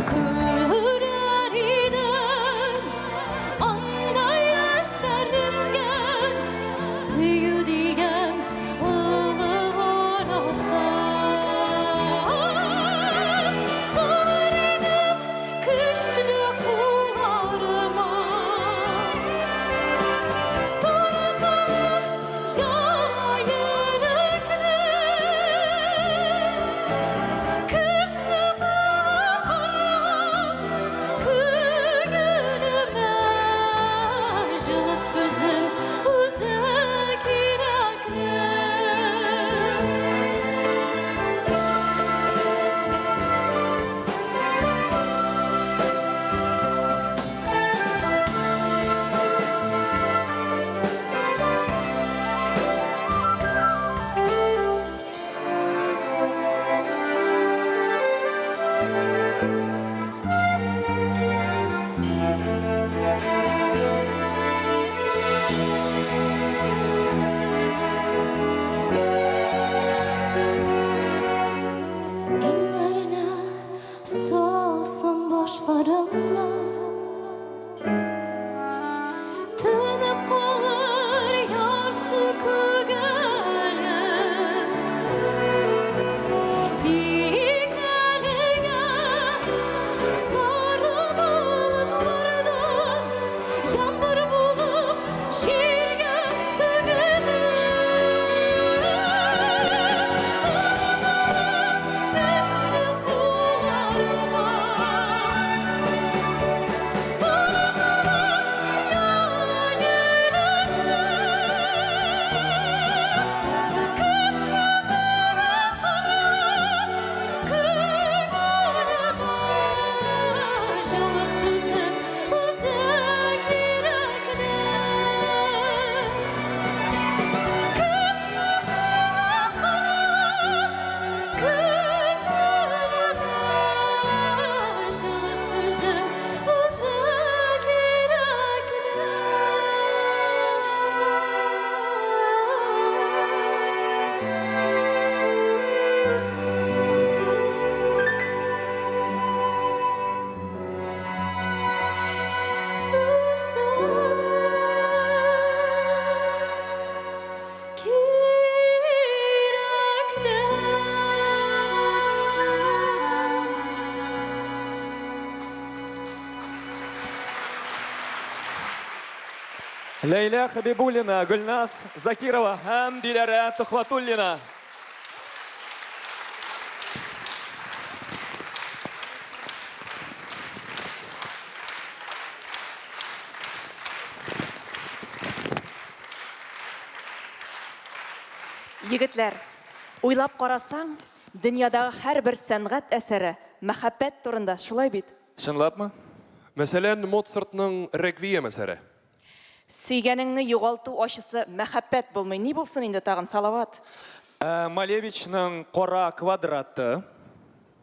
Күрер идем анда яшеренгән Сөю дигән олы гарасат. Салыр идем көчле кулларыма, Тулы-тулы яңа йөрәкне. Көчле булып күңелемә җылы сүзең үзе кирәкле. Иңнәренә салсам башларымны, Тынып калыр ярсу күңелем. Тик әлегә сары болытлардан Яңгыр булып җиргә түгелер. Көчле кулларыма, Тулы-тулы яңа йөрәкне. Көчле булып күңелемә җылы сүзең үзе кирәкле. Көчле булып күңелемә җылы сүзең үзе кирәкле. Ләйлә Хәбибуллина, Гөлназ Закирова һәм Диләрә Төхвәтуллина. Егетләр, уйлап карасаң, дөньядагы һәрбер сәнгать әсәре мәхәббәт турында, шулай бит? Чынлапмы? Мәсәлән, Моцартның Реквием әсәре. Сөйгәнеңне югалту ачысы мәхәббәт булмый. Ни булсын инде тагын, Салават? Ә Малевичның Кара квадраты.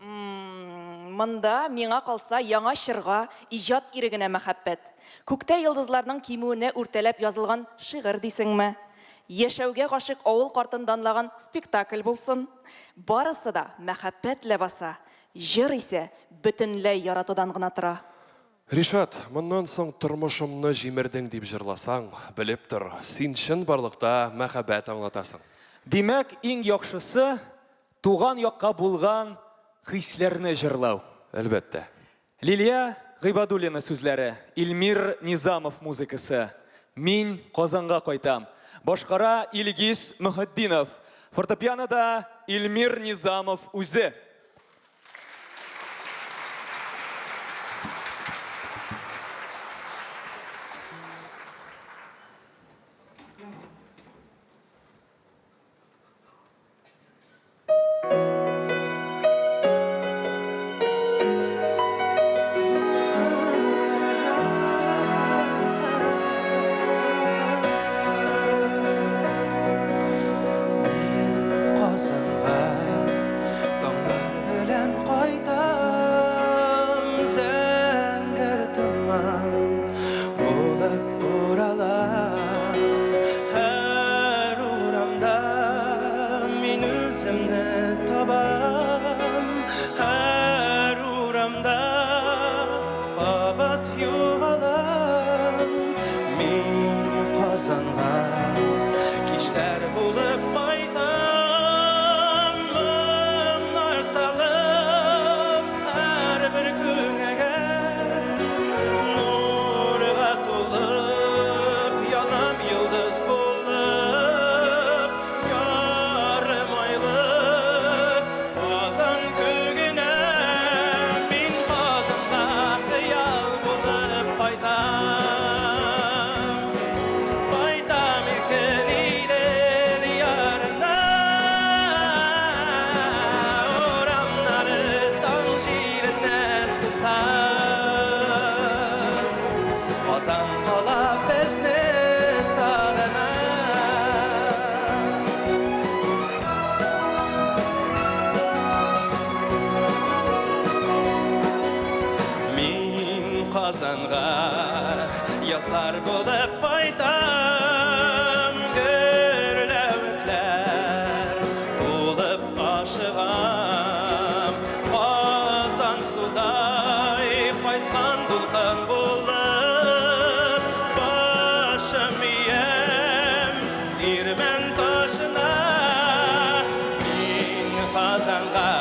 Монда, миңа калса, яңа чорга, иҗат ирегенә мәхәббәт. Күктә йолдызларның кимүенә үртәләп язылган шигырь дисеңме? Яшәүгә гашыйк авыл картын данлаган спектакль булсын. Барысы да мәхәббәт ләбаса. Җыр исә бөтенләй яратудан гына тора. Ришат, моннан соң тормышымны җимердең дип җырласаң, белеп тор, син чынбарлыкта мәхәббәт аңлатасың. Димәк, иң яхшысы, туган якка булган хисләрне җырлау. Әлбәттә. Лилия Гыйбадуллина сүзләре, Илмир Низамов музыкасы. Мин Казанга кайтам. Башкара Илгиз Мөхетдинов. Фортепианода Илмир Низамов үзе. Мин Казанга таңны Казан кала безне сагына. Мин Казанга язлар булып кайтам, гөрләвекләр тулып ашыгам. Казан судай кайткан дулкын булып, башым иям кирмән ташына. Мин Казанга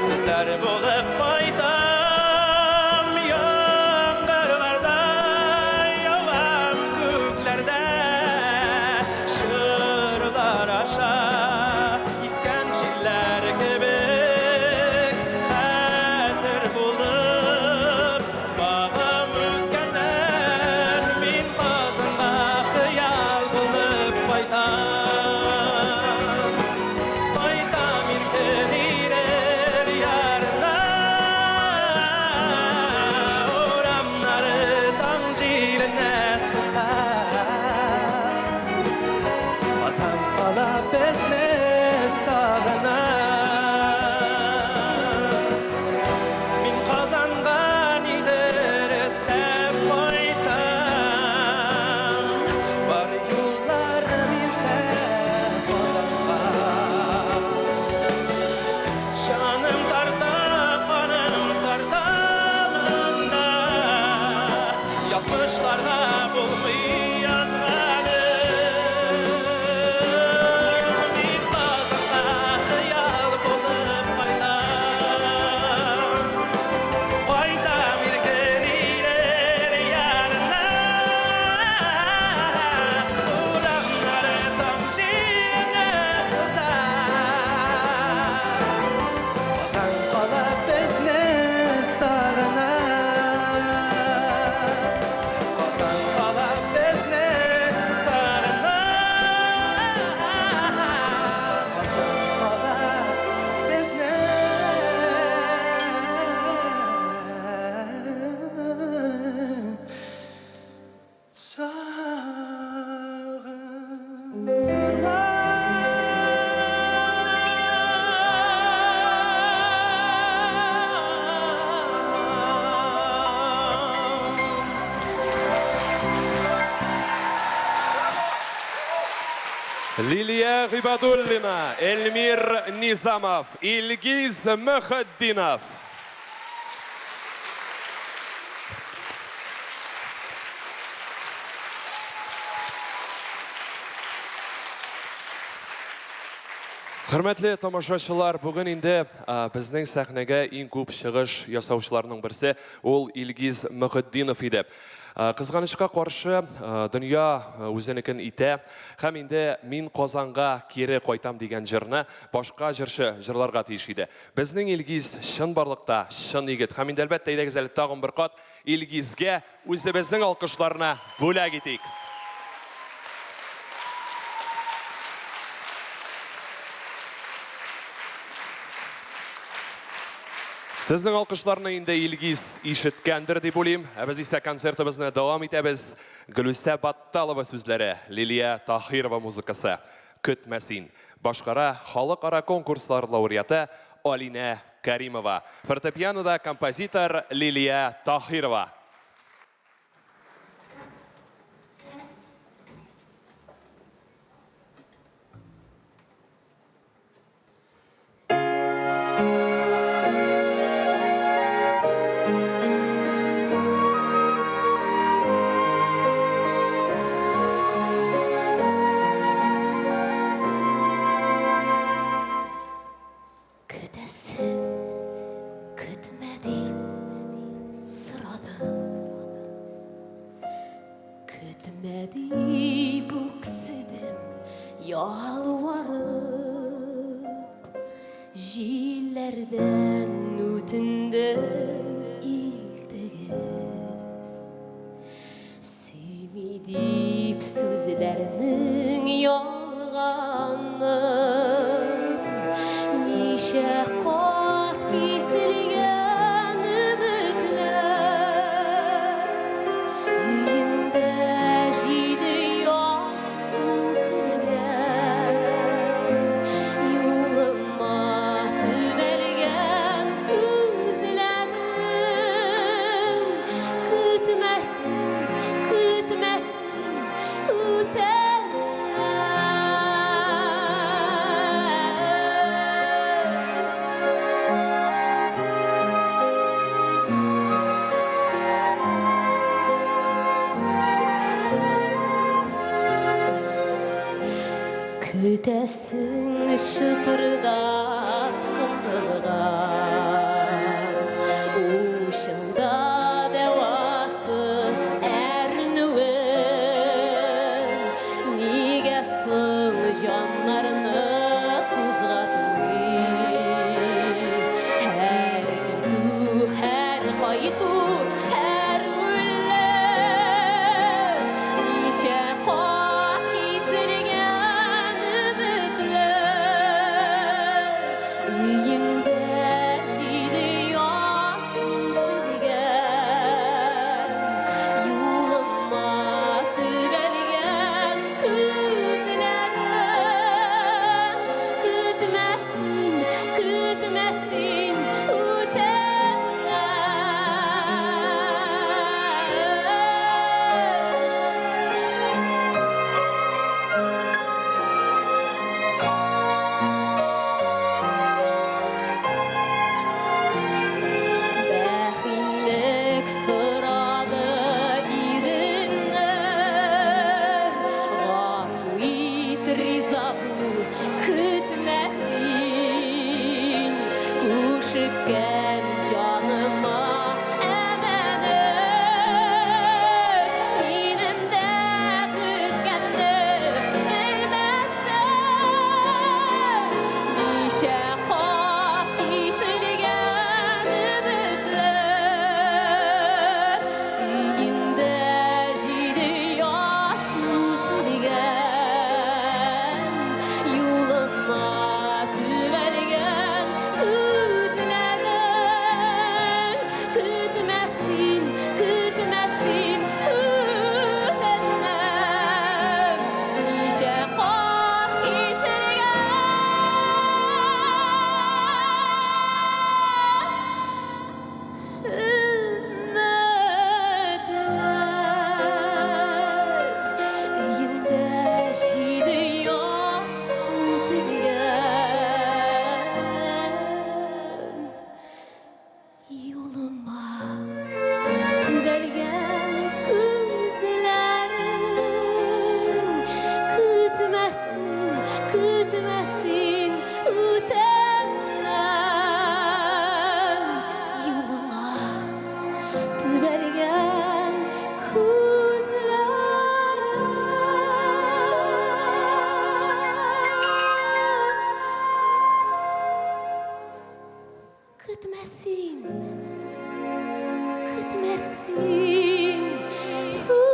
күзләр булып кайтам, яңгырлардай явам күкләрдә, шырлар аша искән җилләр кебек, хәтер булып багым үткәннәр. Мин Казанга хыял булып кайтам. Кайтам иркен ирел ярына, урамнары таң җиленә сыза. Казан кала безне сагына. Мин Казанга нидер эзләп кайтам, бар юлларым илтә Казанга. Җаным тарта, каным тарта монда, язмышларга булмый язганы. Мин Казанга хыял булып кайтам. Кайтам иркен ирел ярына, урамнары таң җиленә сыза. Казан кала безне сагына. Казан кала безне сагына. Казан кала безне сагына. Лилия Гыйбадуллина, Эльмир Низамов, Илгиз Мөхетдинов. Хөрмәтле тамашачылар, бүген инде безнең сәхнәгә иң күп чыгыш ясаучыларның берсе ул Илгиз Мөхетдинов иде. Кызганычка каршы, дөнья үзенекен итә һәм инде Мин Казанга кире кайтам дигән җырны башка җырчы җырларга тиеш иде. Безнең Илгиз чынбарлыкта чын егет һәм инде әлбәттә әйдәгез әле тагын бер кат Илгизгә үзебезнең алкышларны бүләк итик. Сезнең алкышларны инде Илгиз ишеткәндер дип уйлыйм. Ә без исә концертыбызны дәвам итәбез. Гөлүсә Батталова сүзләре, Лилия Таһирова музыкасы. Көтмә син. Башкара халыкара конкурслар лауреаты Алинә Каримова. Фортепианода композитор Лилия Таһирова. Көтәсең, көтмә дип сорадым. Көтмә дип үкседем, ялварып. Җилләрдән үтендем илтегез. Сөйми дип сүзләрнең ялганын. Ничә кат киселгән өметләр. Көтәсең шытырдап кысылган Учыңда дәвасыз әрнүен. Нигә соң җаннарны кузгатмый? Һәр китү, һәр кайту, һәр үлем ничә кат киселгән өметләр. Өеңдә җиде ят үтелгән, юлыма төбәлгән күзләрең. Көтмә син, көтмә син, Бәхиллек сорады иреннәр, Гафу ит, риза бул, көтмә син. Күшеккән җаныма әманәт, Минем дә көткәнне белмәсәң. Ничә кат киселгән өметләр, Өеңдә җиде ят үтелгән, Юлыма төбәлгән күзләрең. Көтмә син, көтмә син, үтенәм. Ничә кат киселгән өметләр, Өеңдә җиде ят үтелгән. Юлыма төбәлгән күзләрең, Көтмә син, көтмә син, үтенәм. Юлыңа төбәлгән күзләрең. Көтмә син, көтмә син, үтенәм.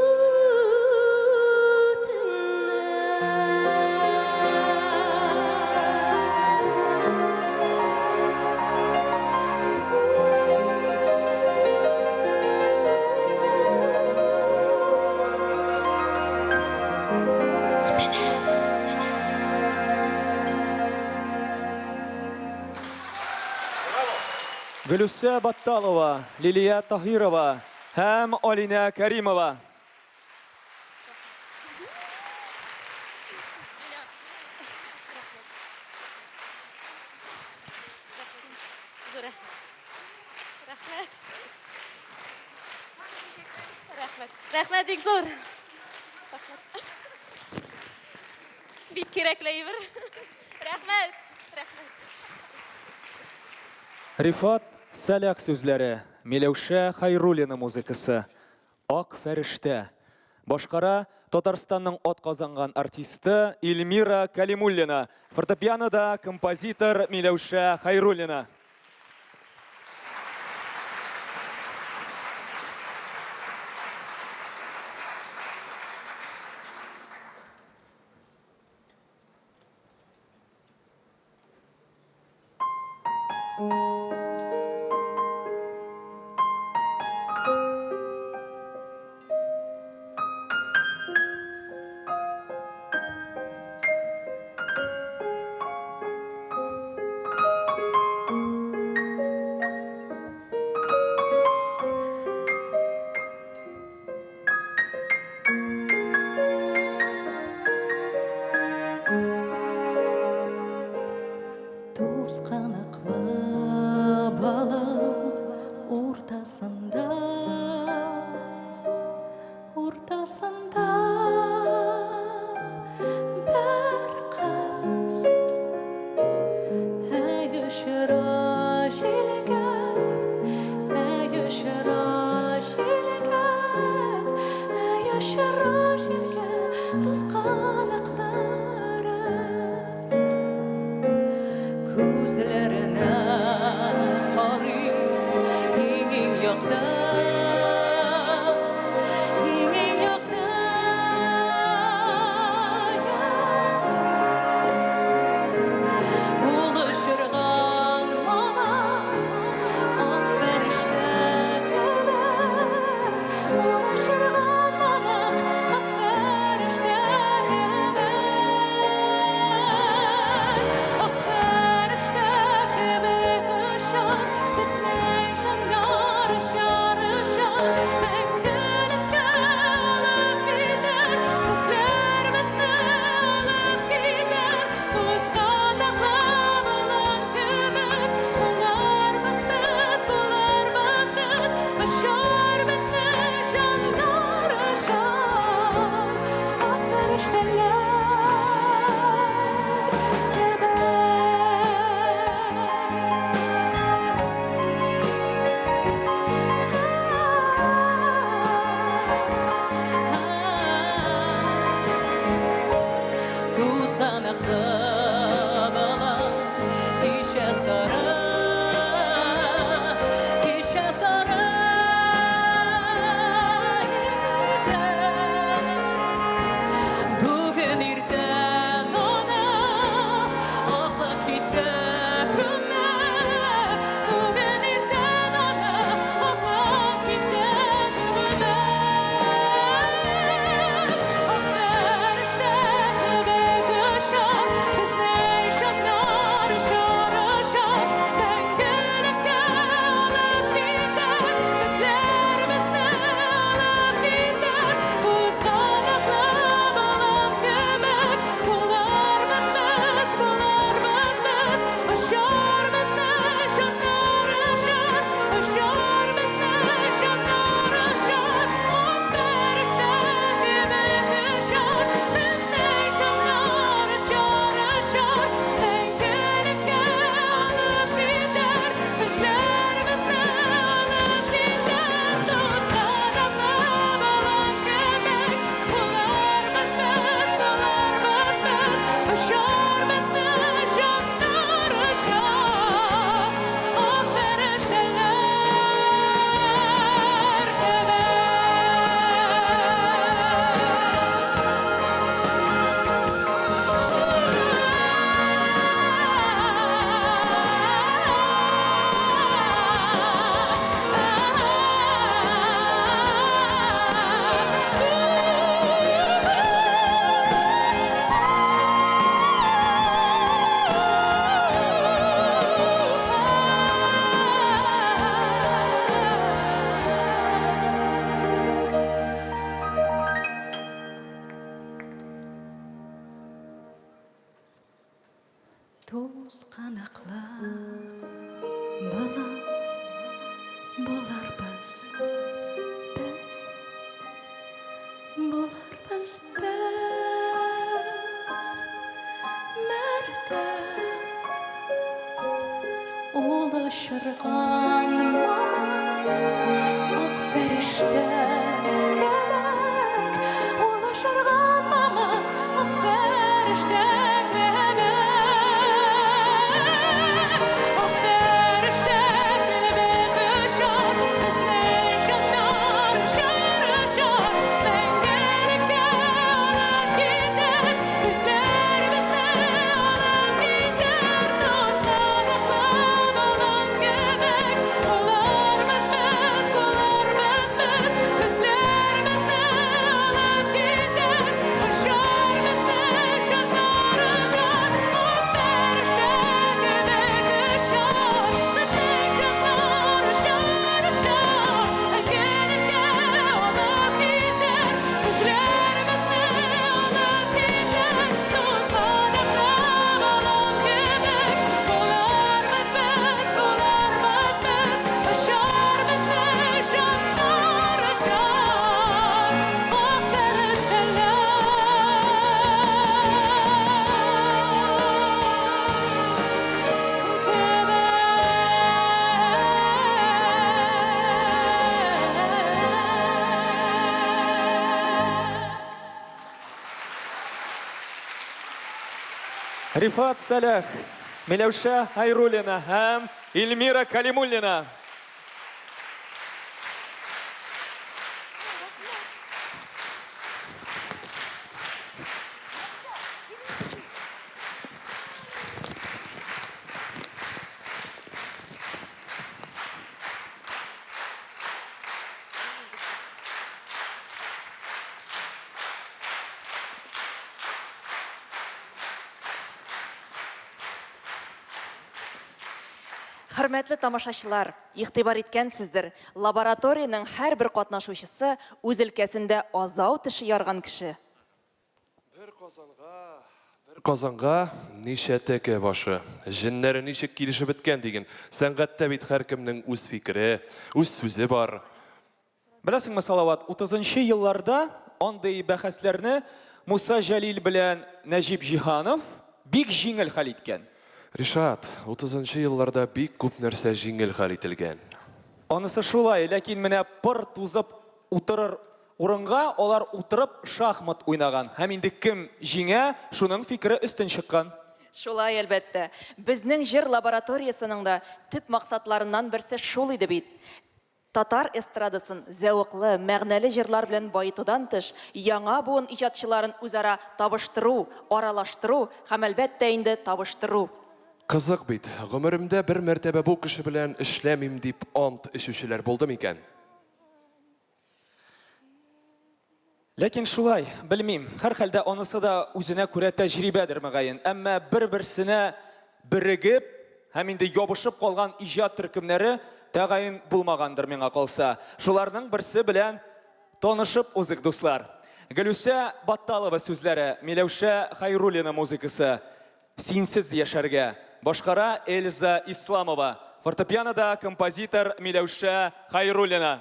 Гөлүсә Батталова, Лилия Таһирова һәм Алинә Кәримова. Рәхмәт. Рәхмәт. Рәхмәт бик зур. Рәхмәт. Бик кирәкле әйбер. Рәхмәт. Рәхмәт. Рифат Сәлах сүзләре, Миләүшә Хайруллина музыкасы. Ак фәрештә. Башкара Татарстанның атказанган артисты Эльмира Калимуллина. Фортепианода композитор Миләүшә Хайруллина. Тузганаклы болыт булырбыз без, булырбыз без мәртәбә. Ул очырган мамык ак фәрештә кебек, Ул очырган мамык ак фәрештә кебек, Ак фәрештә кебек очар, безнең җаннар очар, очар, Мәңгелеккә алып китәр, Күзләр безне алып китәр, Тузганаклы болыт кебек, Булырбыз без, булырбыз без, Күзләр безне алып китәр, Очар безнең җаннар очар, Ак фәрештә кебек очар, Безнең җаннар очар, очар, Мәңгелеккә алып китәр, Күзләр безне алып китәр, Тузганаклы болыт кебек, Булырбыз без, булырбыз без, Очар безнең җаннар очар, Ак фәрештәләр кебек. Рифат Сәләх, Миләүшә Хайруллина һәм Эльмира Калимуллина. Хөрмәтле тамашачылар, игътибар иткәнсездер, лабораториянең һәрбер катнашучысы үз өлкәсендә азау теше ярган кеше. Бер казанга, бер казанга ничә тәкә башы. Җеннәре ничек килешеп беткән диген. Сәнгатьтә бит һәркемнең үз фикере, үз сүзе бар. Беләсеңме, Салават, 30 елларда андый бәхәсләрне Муса Җәлил белән Нәҗип Җиһанов бик җиңел хәл иткән. Ришат, 30 елларда бик күп нәрсә җиңел хәл ителгән. Анысы шулай, ләкин менә пыр тузып утырыр урынга алар утырып шахмат уйнаган. Һәм инде кем җиңә, шуның фикере өстен чыккан. Шулай, әлбәттә. Безнең җыр лабораториясенең дә төп максатларыннан берсе шул иде бит. Татар эстрадасын зәвыклы, мәгънәле җырлар белән баетудан тыш, яңа буын иҗатчыларын үзара табыштыру, аралаштыру һәм, әлбәттә инде, табыштыру. Кызык бит, гомеремдә бер мәртәбә бу кеше белән эшләмим дип ант эчүчеләр булды микән? Ләкин шулай, белмим. Һәрхәлдә анысы да үзенә күрә тәҗрибәдер мөгаен. Әмма бер-берсенә берегеп һәм инде ябышып калган иҗат төркемнәре тәгаен булмагандыр миңа калса. Шуларның берсе белән танышып узыйк, дуслар. Гөлүсә Батталова сүзләре, Миләүшә Хайруллина музыкасы. Синсез яшәргә. Башкара Эльза Исламова. Фортепианода композитор Миләүшә Хайруллина.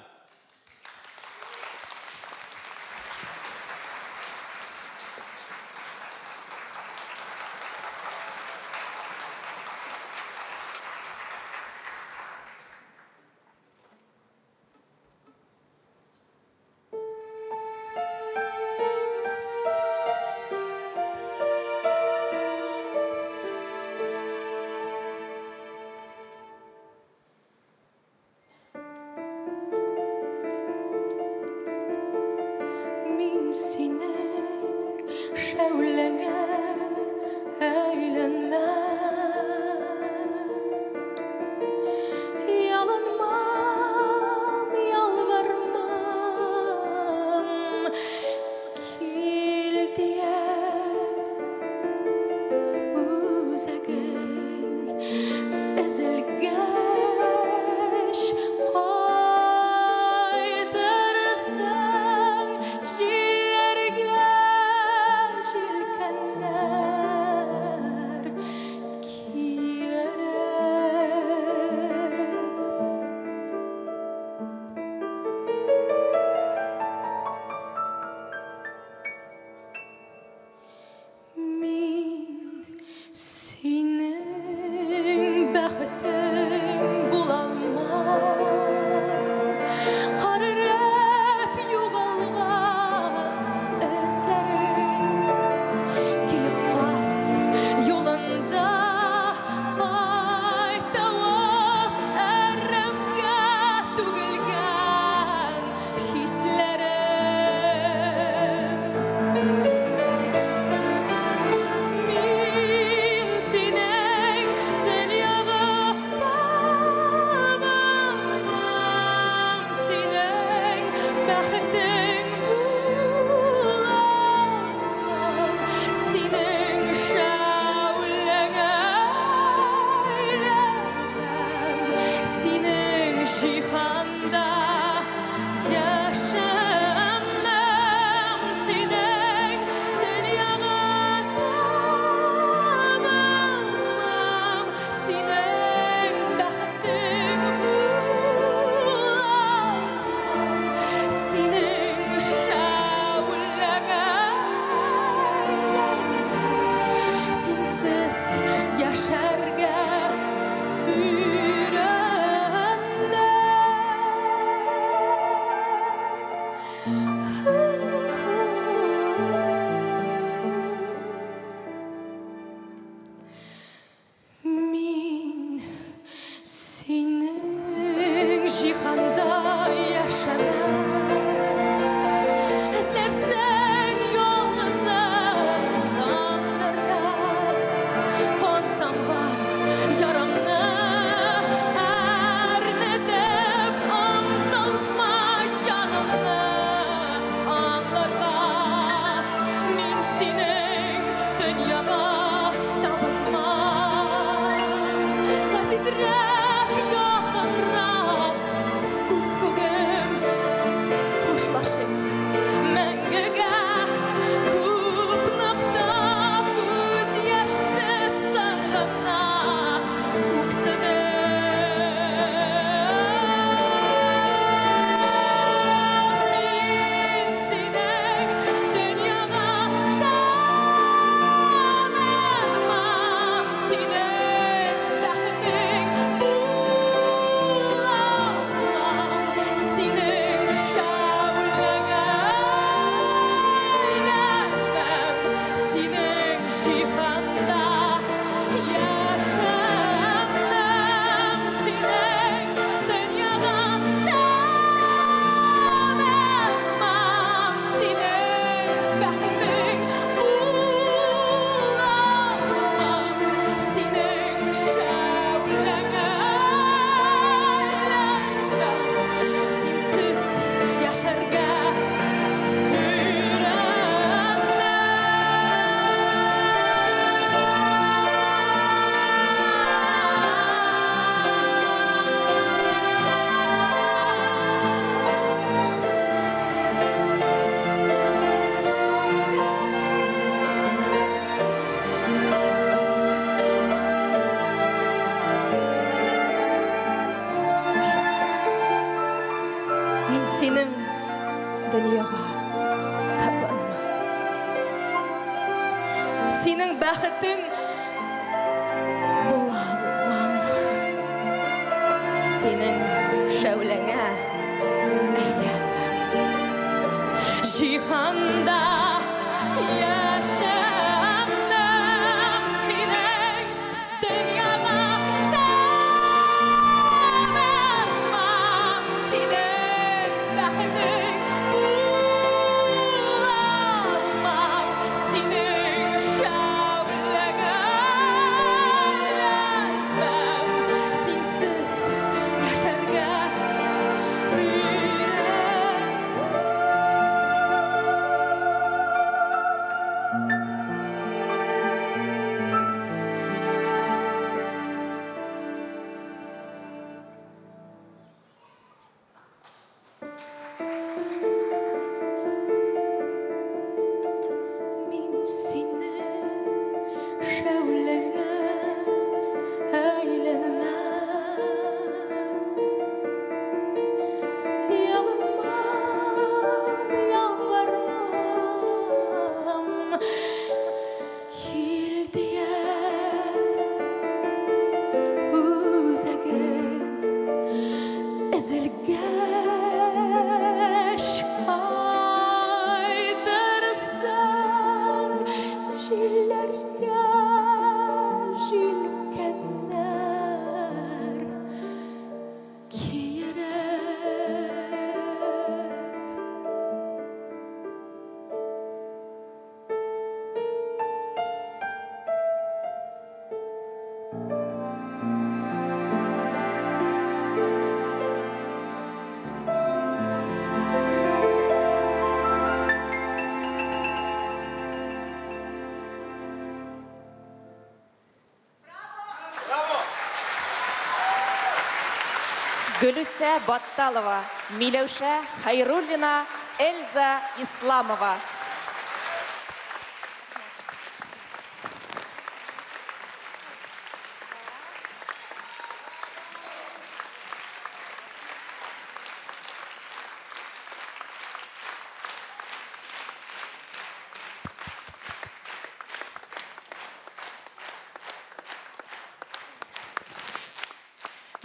Мин синең шәүләңә әйләнмәм, Ялынмам, ялвармам, кил диеп. Үзәгең өзелгәч, кайтырсың җилләргә җилкенеп. Мин синең җиһанда яшәмәм. Эзләрсең ялгызың таңнарда. Кан тамган ярамны әрнетеп омтылма җанымны аңларга. Мин синең дөньяга табынмам. Газизрәк, якынрак үз күгем. Хушлашыйк мәңгегә. Күп нокта күз яшьсез тын гына үкседем. Мин синең дөньяга табынмам, синең бәхетең була алмам, синең шәүләңә әйләнмәм, синең җиһанда яшәмәм, синең дөньяга табынмам, синең бәхетең була алмам, синең шәүләңә әйләнмәм, синсез яшәргә Мин синең дөньяга табынмам. Синең бәхетең була алмам. Синең шәүләңә әйләнмәм. Җиһанда яшәмәм, синең дөньяга табынмам, синең бәхетең була алмам, синең шәүләңә әйләнмәм, синсез яшәргә өйрәнмәм. Мин синең шәүләңә әйләнмәм. Ялынмам, ялвармам, кил диеп үзәгең өзелгәч кайтырсың җилләргә җилкәннәр киереп. Гөлүсә Батталова, Миләүшә Хәйруллина, Эльза Исламова.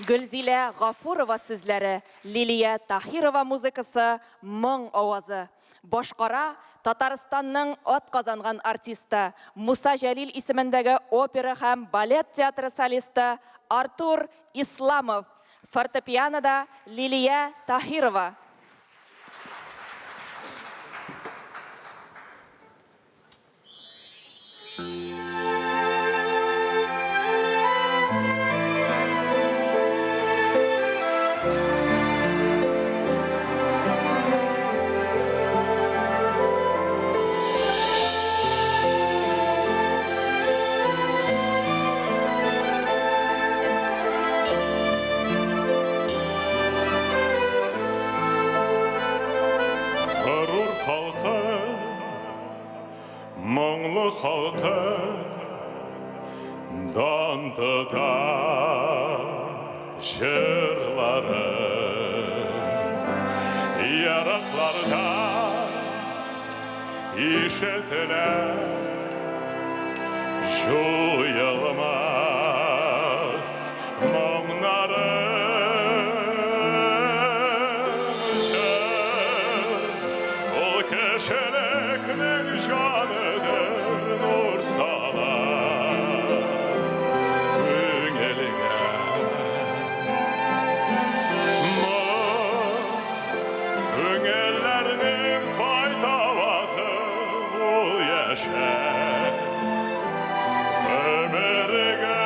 Гөлзилә Гафурова сүзләре, Лилия Таһирова музыкасы, Моң авазы. Башкара Татарстанның атказанган артисты, Муса Җәлил исемендәге опера һәм балет театры солисты Артур Исламов. Фортепианода Лилия Таһирова. Горур халкы, моңлы халкы, дан тота җырлары. Еракларда ишетелә җуелмас моңнары. Җыр ул кешелекнең җаныдыр, нур сала күңелгә. Моң күңелләрнең кайтавазы, ул яшәр гомергә.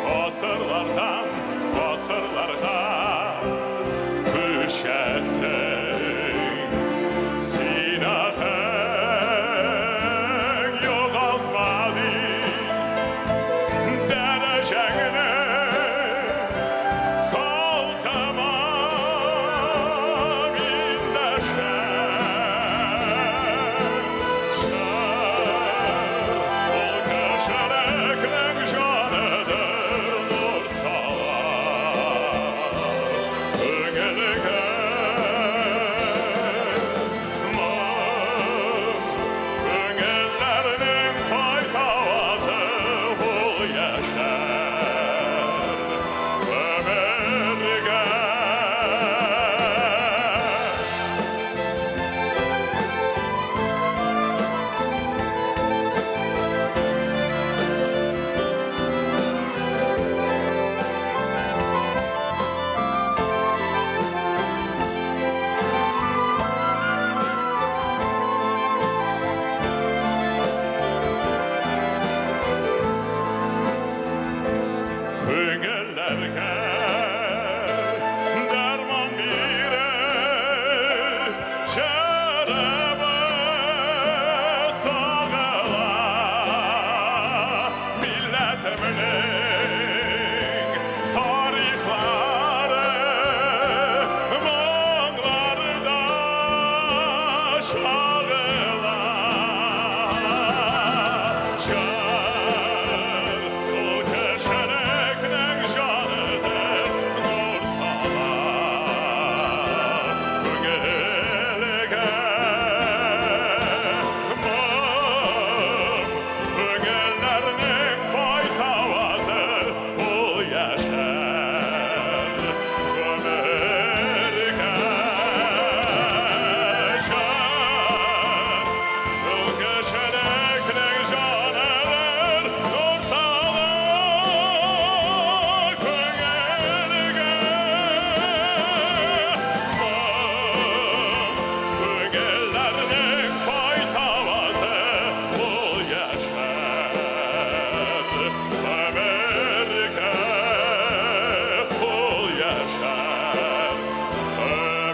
Гасырлардан гасырларга күчәсең син, атың югалтма дәрәҗәңне, халкыма мин дәшәм. Җыр ул кешелекнең җаныдыр, нур сала күңелгә. Моң күңелләрнең кайтавазы, ул яшәр гомергә. Күңелләргә дәрман биреп, җырыбыз агыла. Милләтемнең тарихлары моңларда чагыла. Җыр ул кешелекнең җаныдыр, нур сала күңелгә. Моң күңелләрнең кайтавазы, ул яшәр гомергә. Җыр ул кешелекнең җаныдыр, нур сала күңелгә. Моң күңелләрнең кайтавазы, ул яшәр гомергә. Ул яшәр гомергә.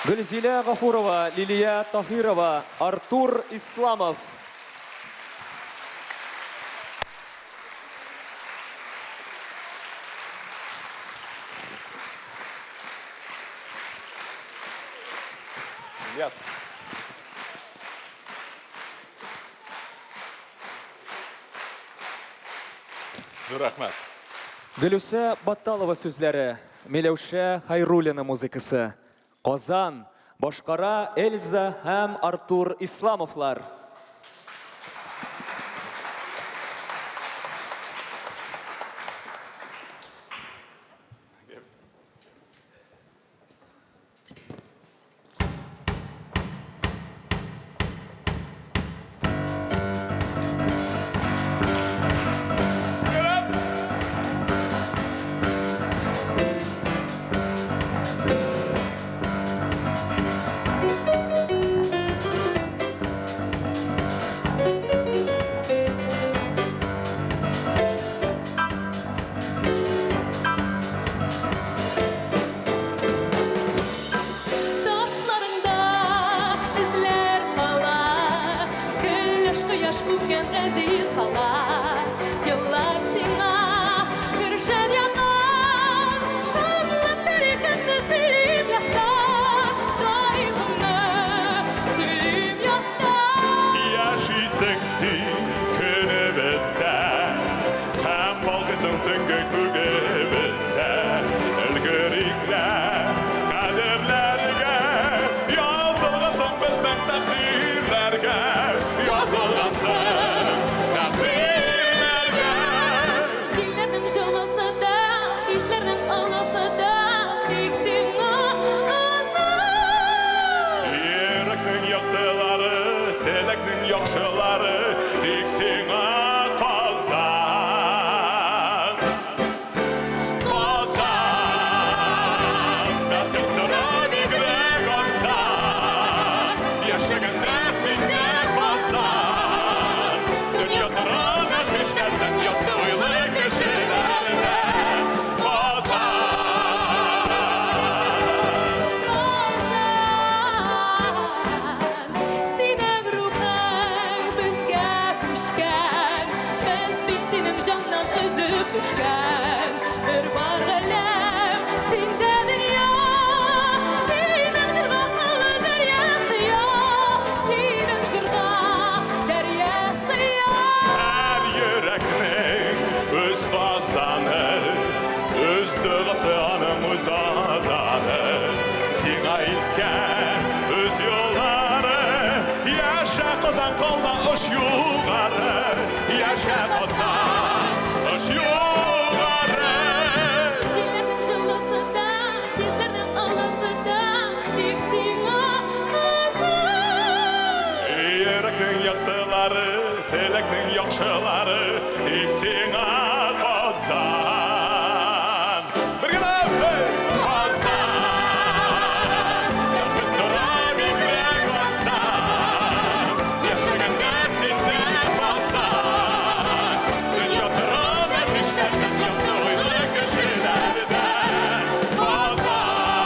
Гөлзилә Гафурова, Лилия Таһирова, Артур Исламов. Ильяс. Зур рәхмәт. Гөлүсә Батталова сүзләре, Миләүшә Хайруллина музыкасы. Казан, башкара Эльза һәм Артур Исламовлар. Ташларыңда эзләр кала, Көлләш кояш үпкән газиз кала. Еллар сиңа гөршән янган, Шатлык тарихымны сөйлим яттан, Тарихымны сөйлим яттан. Яшисең син көнебездә, Һәм балкыйсың төнге күгебездә. Өлгерикләр, кадерләргә, Язылгансың безнең тәкъдирләргә, Язылгансың тәкъдирләргә. Җилләрнең җылысы да, хисләрнең олысы да, Тик сиңа Казан. Йөрәкнең яктылары, теләкнең яхшылары, Тик сиңа Казан. Казан, бәхет тора бигрәк астан, Яшәгәндә синдә Казан. Дөнья тора дәрвишләрдән, якты уйлы кешеләрдән. Казан. Казан, синең рухың безгә күчкән, Без бит синең җаннан өзелеп төшкән. Бер бар галәм, синдә дөнья, Синең җырга олы дәрья сыя, Синең җырга дәрья сыя. Һәр йөрәкнең үз казаны, үз догасы аның үз азаны. Сиңа илткән үз юллары, Яшә Казан, калда оч югары, Яшә Казан, оч югары. Җилләрнең җылысы да, хисләрнең олысы да, Тик сиңа Казан. Йөрәкнең яктылары, теләкнең яхшылары, Тик сиңа Казан. Бергәләп, эй! Казан, бәхет тора бигрәк астан, Яшәгәндә синдә Казан. Дөнья тора дәрвишләрдән, якты уйлы кешеләрдән. Казан,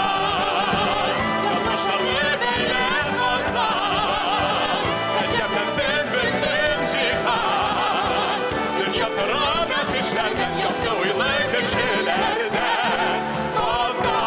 язмышларны бәйләр Казан. Гаҗәпләнсен бөтен җиһан. Дөнья тора дәрвишләрдән, якты уйлы кешеләрдән. Казан.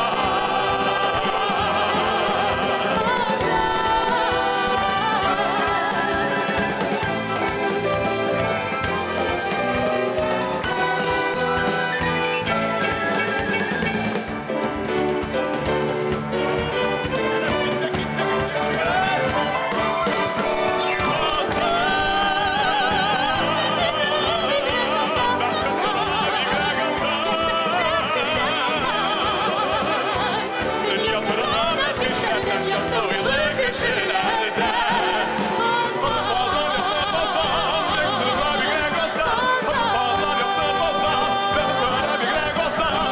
Дөнья тора дәрвишләрдән, якты уйлы кешеләрдән. Казан якты Казан, бәхет тора бигрәк астан. Казан якты Казан, бәхет тора бигрәк астан.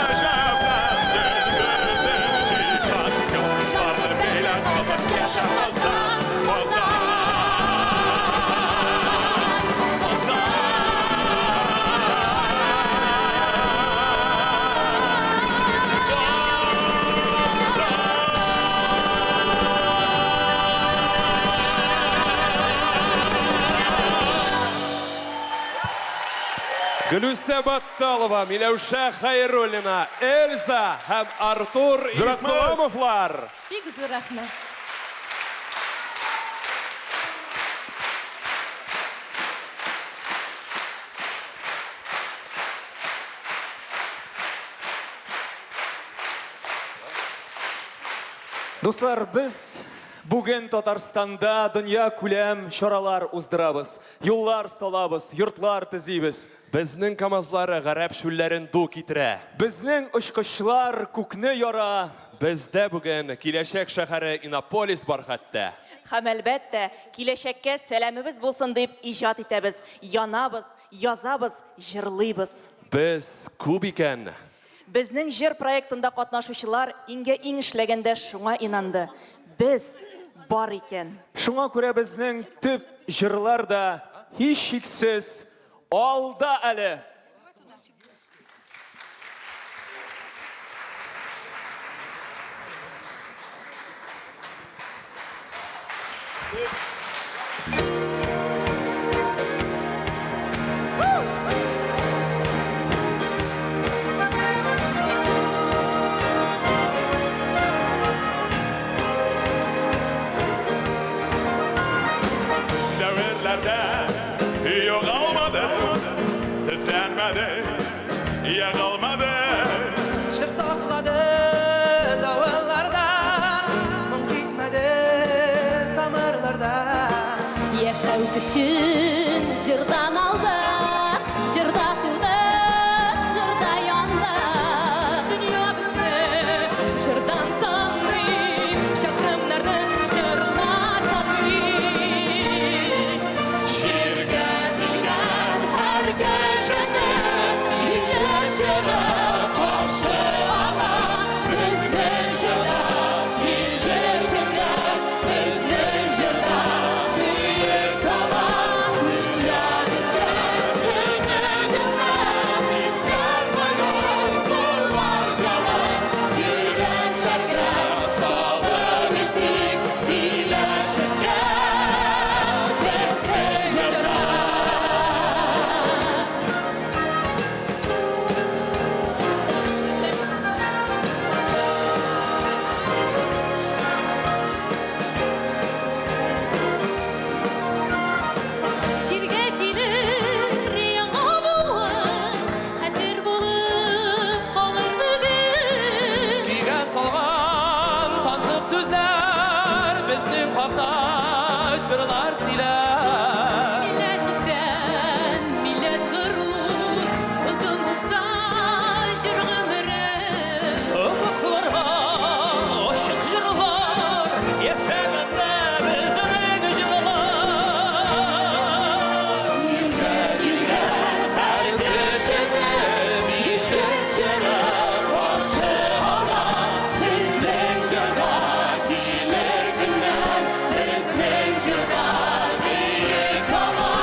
Гаҗәпләнсен бөтен җиһан. Язмышларны бәйләп Казан, яшә Казан, Казан. Гөлүсә Батталова, Миләүшә Хайруллина, Эльза һәм Артур Зур рәхмәт. Исламовлар. Бик зур рәхмәт. Дуслар, без бүген Татарстанда дөнья күләм чаралар уздырабыз. Юллар салабыз, йортлар төзибез. Безнең КАМАЗлар гарәп чүлләрен ду китерә. Безнең очкычлар күкне яра. Бездә бүген киләчәк шәһәре Иннополис бар хәтта. Һәм әлбәттә, киләчәккә сәламебез булсын дип иҗат итәбез, янабыз, язабыз, җырлыйбыз. Без күп икән. Безнең җыр проектында катнашучылар иңгә-иң эшләгәндә шуңа инанды, без бар икән. Шуңа күрә безнең төп җырлар да, һичшиксез, алда әле! Дәверләрдә югалмады, Тезләнмәде, егылмады. Җыр саклады давыллардан, Моң китмәде тамырлардан. Яшәү көчен җырдан алдык, җырда тудык, җырда яндык. Дөнья безне җырдан таный, чакрымнарны җырлар саный. Җиргә килгән һәр кешене иҗат җыры каршы ала. Безнең җырда килер көннәр, безнең җырда бөек дала. Дөнья бездә, өмет бездә, хисләр кайнар, куллар җылы. Йөрәкләргә салып итик киләчәккә безнең җырда. Җиргә килер яңа буын, хәтер булып калыр бүген. Көйгә салган тансык сүзләр безнең хакта җырлар сөйләр. Милләт исән, милләт горур, озын булса җыр гомере. Офыкларга ачык җырлар, яшәгәндә безнең җырлар. Җиргә килгән һәр кешене бишек җыры каршы ала. Безнең җырда килер көннәр, безнең җырда бөек дала.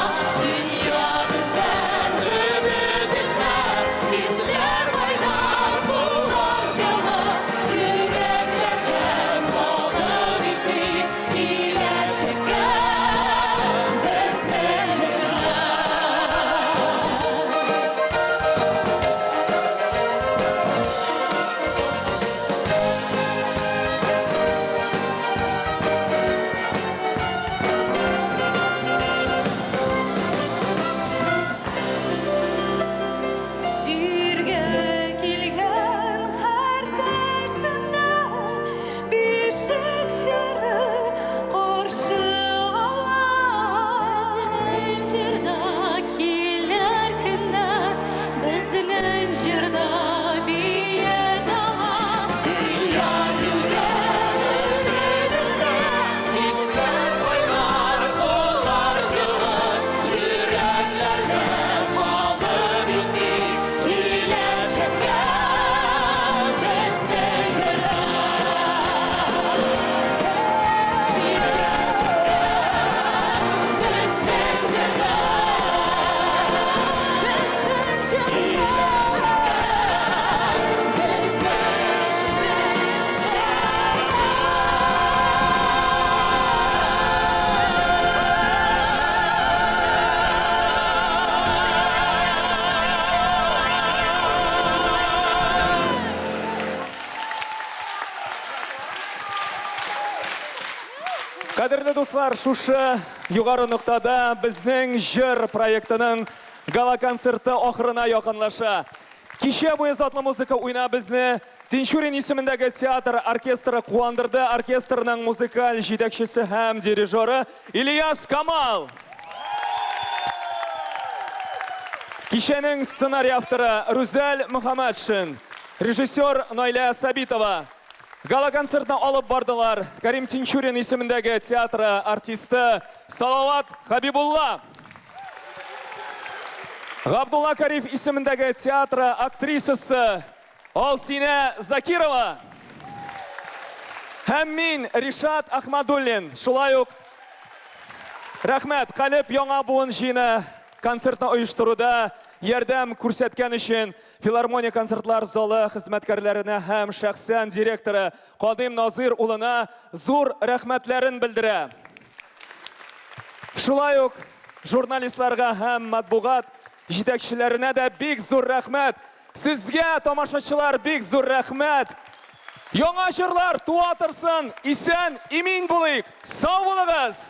Дөнья бездән өмет өзмә, хисләр кайнар, куллар җылы. Йөрәкләргә салып итик киләчәккә безнең җырда. Җиргә килгән һәр кешене бишек җыры каршы ала. Безнең җырда килер көннәр, безнең җырда бия дала. Дөнья килгән өмет бездә, хисләр кайнар, куллар җылы, йөрәкләргә салып итик киләчәккә безнең җырда. Безнең җырда, безнең җырда, безнең Кадерле дуслар, шушы югары ноктада безнең җыр проектының гала-концерты ахырына якынлаша. Кичә буе затлы музыка уйнап безне Тинчурин исемендәге театр оркестры куандырды. Оркестрның музыкаль җитәкчесе һәм дирижеры Ильяс Камал. Кичәнең сценарий авторы Рүзәл Мөхәммәтшин, режиссер Наилә Сабитова. Гала-концертны алып бардылар Кәрим Тинчурин исемендәге театры артисты Салават Хабибулла. Габдулла Кариев исемендәге театры актрисасы Алсинә Закирова. Һәм мин, Ришат Ахмадуллин, шулай ук рәхмәт Калеб яңа буын җыены концертны оештыруда ярдәм күрсәткән өчен Филармония концертлар залы хезмәткәрләренә һәм шәхсән директоры Кадыйм Назыйр улына зур рәхмәтләрен белдерә. Шулай ук журналистларга һәм матбугат җитәкчеләренә дә бик зур рәхмәт. Сезгә, тамашачылар, бик зур рәхмәт. Яңа җырлар туа торсын, исән, имин булыйк. Сау булыгыз!